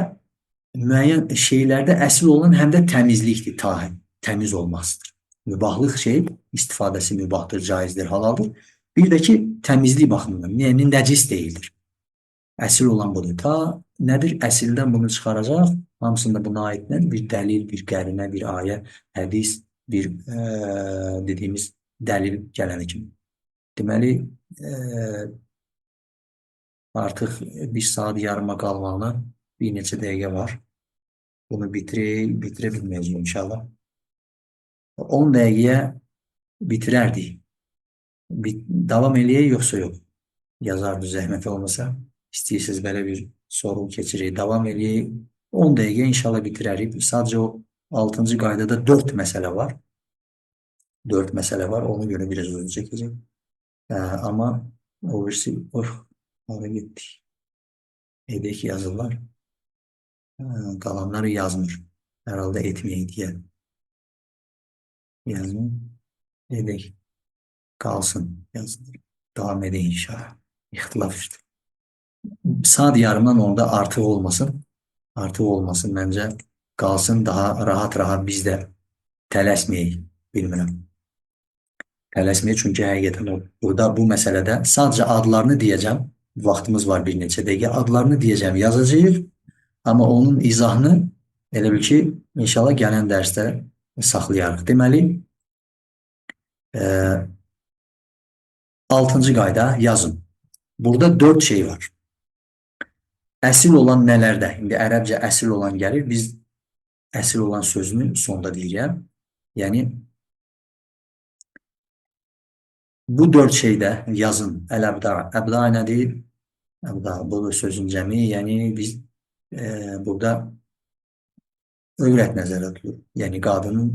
müəyyən şeylərdə əsil olan həm də təmizlikdir, təmiz olmasıdır. Mübahlıq şey, istifadəsi mübahdır, caizdir, halaldır. Bir də ki, təmizlik baxımından, yəni nəcis deyildir. Əsil olan budur. Ta nədir? Əsildən bunu çıxaracaq. Hamısında buna aid nədir? Bir dəlil, bir qərinə, bir ayə, hədis, bir dediyimiz dəlil gələni kimi. Deməli, artıq bir saat yarıma qalmağına bir neçə dəqiqə var. Bunu bitirə bilməyəcəyik inşallah. 10 dəqiqəyə bitirərdik. Davam eləyək yoxsa yox? Yazardı zəhmət olmasa. İstəyirsiniz belə bir soru keçirək. Davam eləyək. 10 dəqiqə inşallah bitirərik. Sadəcə o 6-cı qaydada 4 məsələ var. 4 məsələ var. Ona görə biraz uzun çəkəcək. Amma o birisi, oh, hara getdik? Edək yazırlar. Qalanları yazmır. Herhalde etməyək deyə. Yazmır. Edək. Qalsın. Yazılır. Davam edək inşallah. İxtilaf işte. Saat yarımdan onda artıq olmasın. Artıq olmasın məncə. Qalsın daha rahat-rahat biz də tələsməyək. Bilmirəm. Tələsməyək çünki həqiqətən o, burada bu məsələdə sadəcə adlarını deyəcəm. Vaxtımız var bir neçə dəqiqə. Adlarını deyəcəm, yazacağıq. Amma onun izahını elə bil ki, inşallah gələn dərsdə saxlayarıq. Deməli, 6-cı qayda yazın. Burada 4 şey var. Əsil olan nələrdə? İndi ərəbcə əsil olan gəlir. Biz əsil olan sözünü sonda deyirəm. Yəni, bu 4 şeydə yazın. Əl-əbda. Əbda nədir? Əbda, bu sözün cəmi. Yəni, biz burada övrət nəzərdə tutulur. Yəni, qadının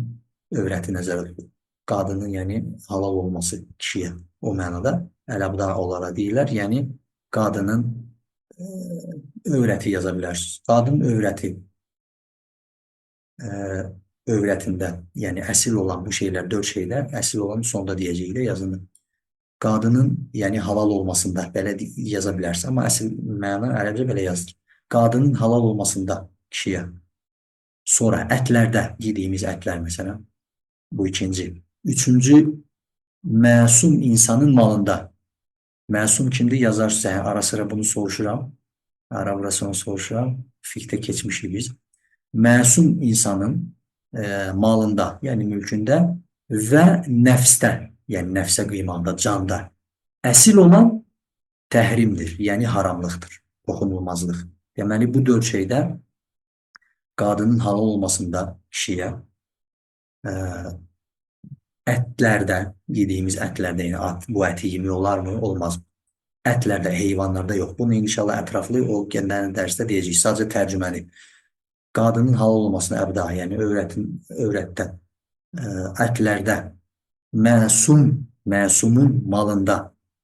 övrəti nəzərdə tutulur. Qadının, yəni, halal olması kişiyə o mənada əl-əbda olaraq deyirlər. Yəni, qadının övrəti yaza bilərsiniz. Qadının övrəti övrətində, yəni əsil olan bu şeylər, 4 şeydə əsil olan sonda deyəcəyik də yazını. Qadının, yəni halal olmasında belə yaza bilərsiniz. Amma əsil məna ərəbcə belə yazılır. Qadının halal olmasında kişiyə. Sonra ətlərdə, yediyimiz ətlər məsələn. Bu ikinci. Üçüncü, məsum insanın malında. Məsum kimdir? Yazarsınız. Yəni, ara sıra bunu soruşuram. Ara sıra onu soruşuram. Fiqhdə keçmişik biz. Məsum insanın malında, yəni mülkündə və nəfsdə, yəni nəfsə qıymaqda, canda əsil olan təhrimdir, yəni haramlıqdır, toxunulmazlıq. Deməli, bu 4 şeydə qadının halal olmasında kişiyə, ətlərdə, yediyimiz ətlərdə, yəni at, bu əti yemək olarmı, olmaz mı? Ətlərdə, heyvanlarda yox. Bunu inşallah ətraflı o gələn dərsdə deyəcəyik. Sadəcə tərcüməni. Qadının halal olmasına əbda, yəni övrətdə, ətlərdə, məsumun malında,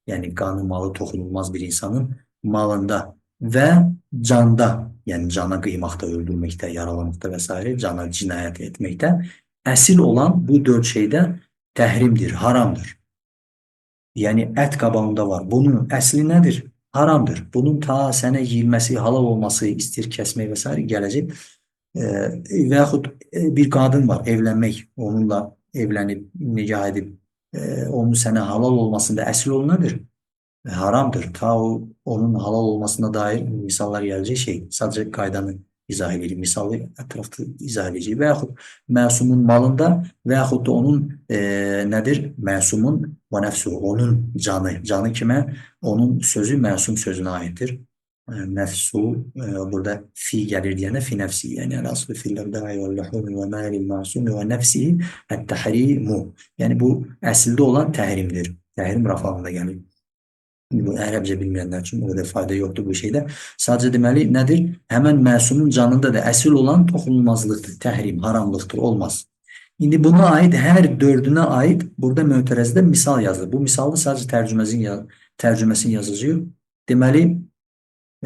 yəni qanı malı toxunulmaz bir insanın malında və canda, yəni cana qıymaqda, öldürməkdə, yaralamaqda və s. cana cinayət etməkdə əsil olan bu 4 şeydə təhrimdir, haramdır. Yəni ət qabağında var. Bunun əsli nədir? Haramdır. Bunun ta sənə yeyilməsi, halal olması, istəyir kəsmək və s. gələcək. Və yaxud bir qadın var, evlənmək, onunla evlənib, nikah edib, onun sənə halal olmasında əsl olan nədir? Haramdır. Ta onun halal olmasına dair misallar gələcək şey. Sadəcə qaydanı izah edirik. Misalı ətraflı izah edəcəyik. Və yaxud məsumun malında və yaxud da onun nədir? Məsumun və nəfsu, onun canı. Canı kimə? Onun sözü məsum sözünə aiddir. Nəfsu burada fi gəlir deyəndə fi nəfsi, yəni əl-aslı fil-əbda'i vəl-luhumi və malil məsumi və nəfsihi ət-təhrimu. Yəni bu əsildə olan təhrimdir. Təhrim rafalında gəlir. Bu ərəbcə bilməyənlər üçün o qədər fayda yoxdur bu şeydə. Sadəcə deməli nədir? Həmən məsumun canında da əsil olan toxunulmazlıqdır, təhrim, haramlıqdır, olmaz. İndi buna aid hər dördünə aid burada mötərəzdə misal yazılır. Bu misalda sadəcə tərcüməsini yazacağıq. Deməli,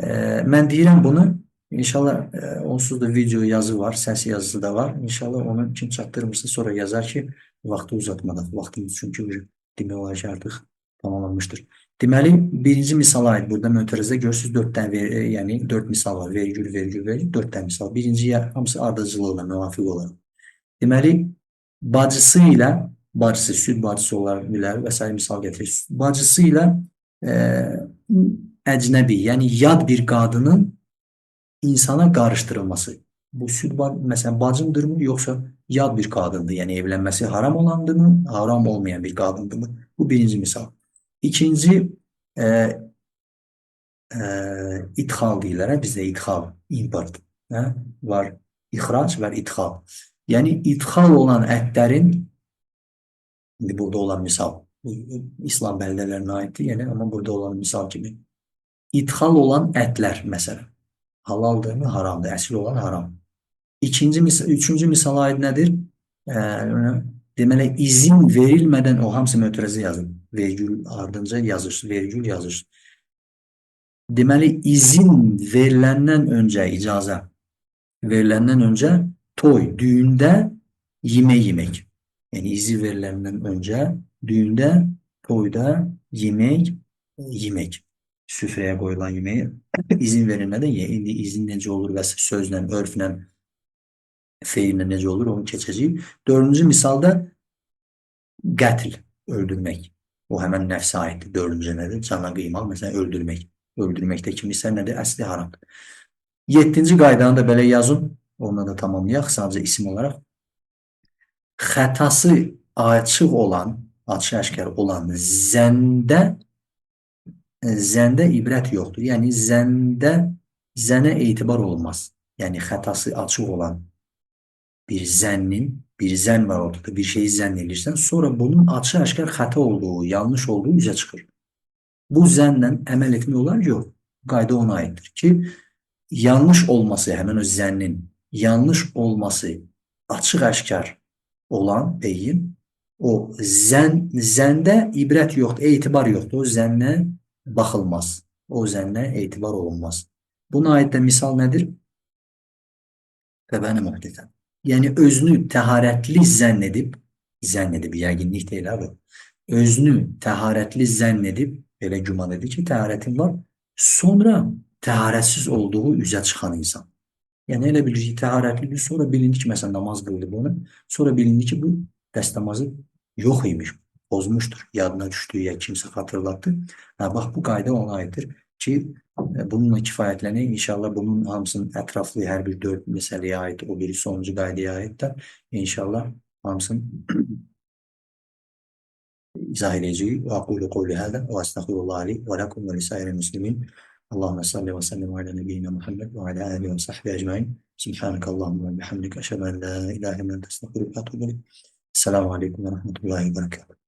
mən deyirəm bunu. İnşallah onsuz da video yazı var, səs yazısı da var. İnşallah onu kim çatdırmırsa sonra yazar ki, vaxtı uzatmadıq. Vaxtımız çünki demək olar ki, artıq tamamlanmışdır. Deməli, birinci misala aid burada mötərəzdə görürsünüz 4 dənə, yəni 4 misal var. Vergül, vergül, vergül, 4 dənə misal. Birinci hamısı ardıcılığına müvafiq olaraq. Deməli, bacısı ilə, bacısı, süd bacısı ola bilər və sair misal gətirir. Bacısı ilə əcnəbi, yəni yad bir qadının insana qarışdırılması. Bu süd, məsələn, bacımdırmı, yoxsa yad bir qadındır? Yəni evlənməsi haram olandırmı, haram olmayan bir qadındırmı? Bu birinci misal. İkinci, idxal deyirlər. Hə? Bizdə idxal, import hə? Var. İxrac və idxal. Yəni idxal olan ətlərin, indi burada olan misal, İslam bəldələrinə aiddir, yəni, amma burada olan misal kimi. İdxal olan ətlər məsələn, halaldırmı, haramdır? Əsil olan haram. İkinci misal, üçüncü misala aid nədir? Deməli, izin verilmədən, o hamısı mötərəzə yazılır. Vergül ardınca yazırsınız, vergül yazırsınız. Deməli, izin veriləndən öncə, icazə veriləndən öncə toy, düyündə yemək yemək. Yəni, izin veriləndən öncə düyündə, toyda yemək yemək. Süfrəyə qoyulan yeməyi izin verilmədən ye. İndi izin necə olur və sözlə, örflə, feillə necə olur onu keçəcəyik. Dördüncü misalda qətl, öldürmək. O həmən nəfsə aiddir. Dördüncü nədir? Cana qıymaq, məsələn, öldürmək. Öldürməkdə kimisə nədir? Əsli haramdır. Yeddinci qaydanı da belə yazın. Onunla da tamamlayaq sadəcə isim olaraq. Xətası açıq olan, açıq-aşkar olan zəndə ibrət yoxdur. Yəni zənə etibar olmaz. Yəni xətası açıq olan bir zənnin, bir zənn var ortada, bir şeyi zənn edirsən, sonra bunun açıq-aşkar xəta olduğu, yanlış olduğu üzə çıxır. Bu zənnlə əməl etmək olar? Yox. Qayda ona aiddir ki, yanlış olması, həmin o zənnin yanlış olması açıq-aşkar olan beyin, o zəndə ibrət yoxdur, etibar yoxdur. O zənnə baxılmaz. O zənnə etibar olunmaz. Buna aid də misal nədir? Fəbənə muhditən. Yəni özünü təharətli zənn edib, yəqinlik deyil abi. Özünü təharətli zənn edib, belə güman edir ki, təharətim var. Sonra təharətsiz olduğu üzə çıxan insan. Yəni elə bilir ki, təharətlidir, sonra bilindi ki, məsələn, namaz qıldı bunu. Sonra bilindi ki, bu dəstəmazı yox imiş, pozmuşdur. Yadına düşdü, ya kimsə xatırlatdı. Hə, bax, bu qayda ona aiddir ki, bununla kifayətlənək. İnşallah bunun hamısının ətraflı hər bir dörd məsələyə aid, o biri sonuncu qaydaya aid də inşallah hamısını izah edəcəyik. Və aqulu qawli hada və əstəğfirullah li və lakum və lisairil muslimin. Allahümme salli və səllim alə nəbiyyina Muhammed və alə alihi və sahbihi ecmain. Subhanaka Allahumma və bihamdika əşhədu ən la ilahe illə ente əstəğfiruke və etûbü ileyk. Esselamu aleyküm və rəhmətullahi və berekatuhu.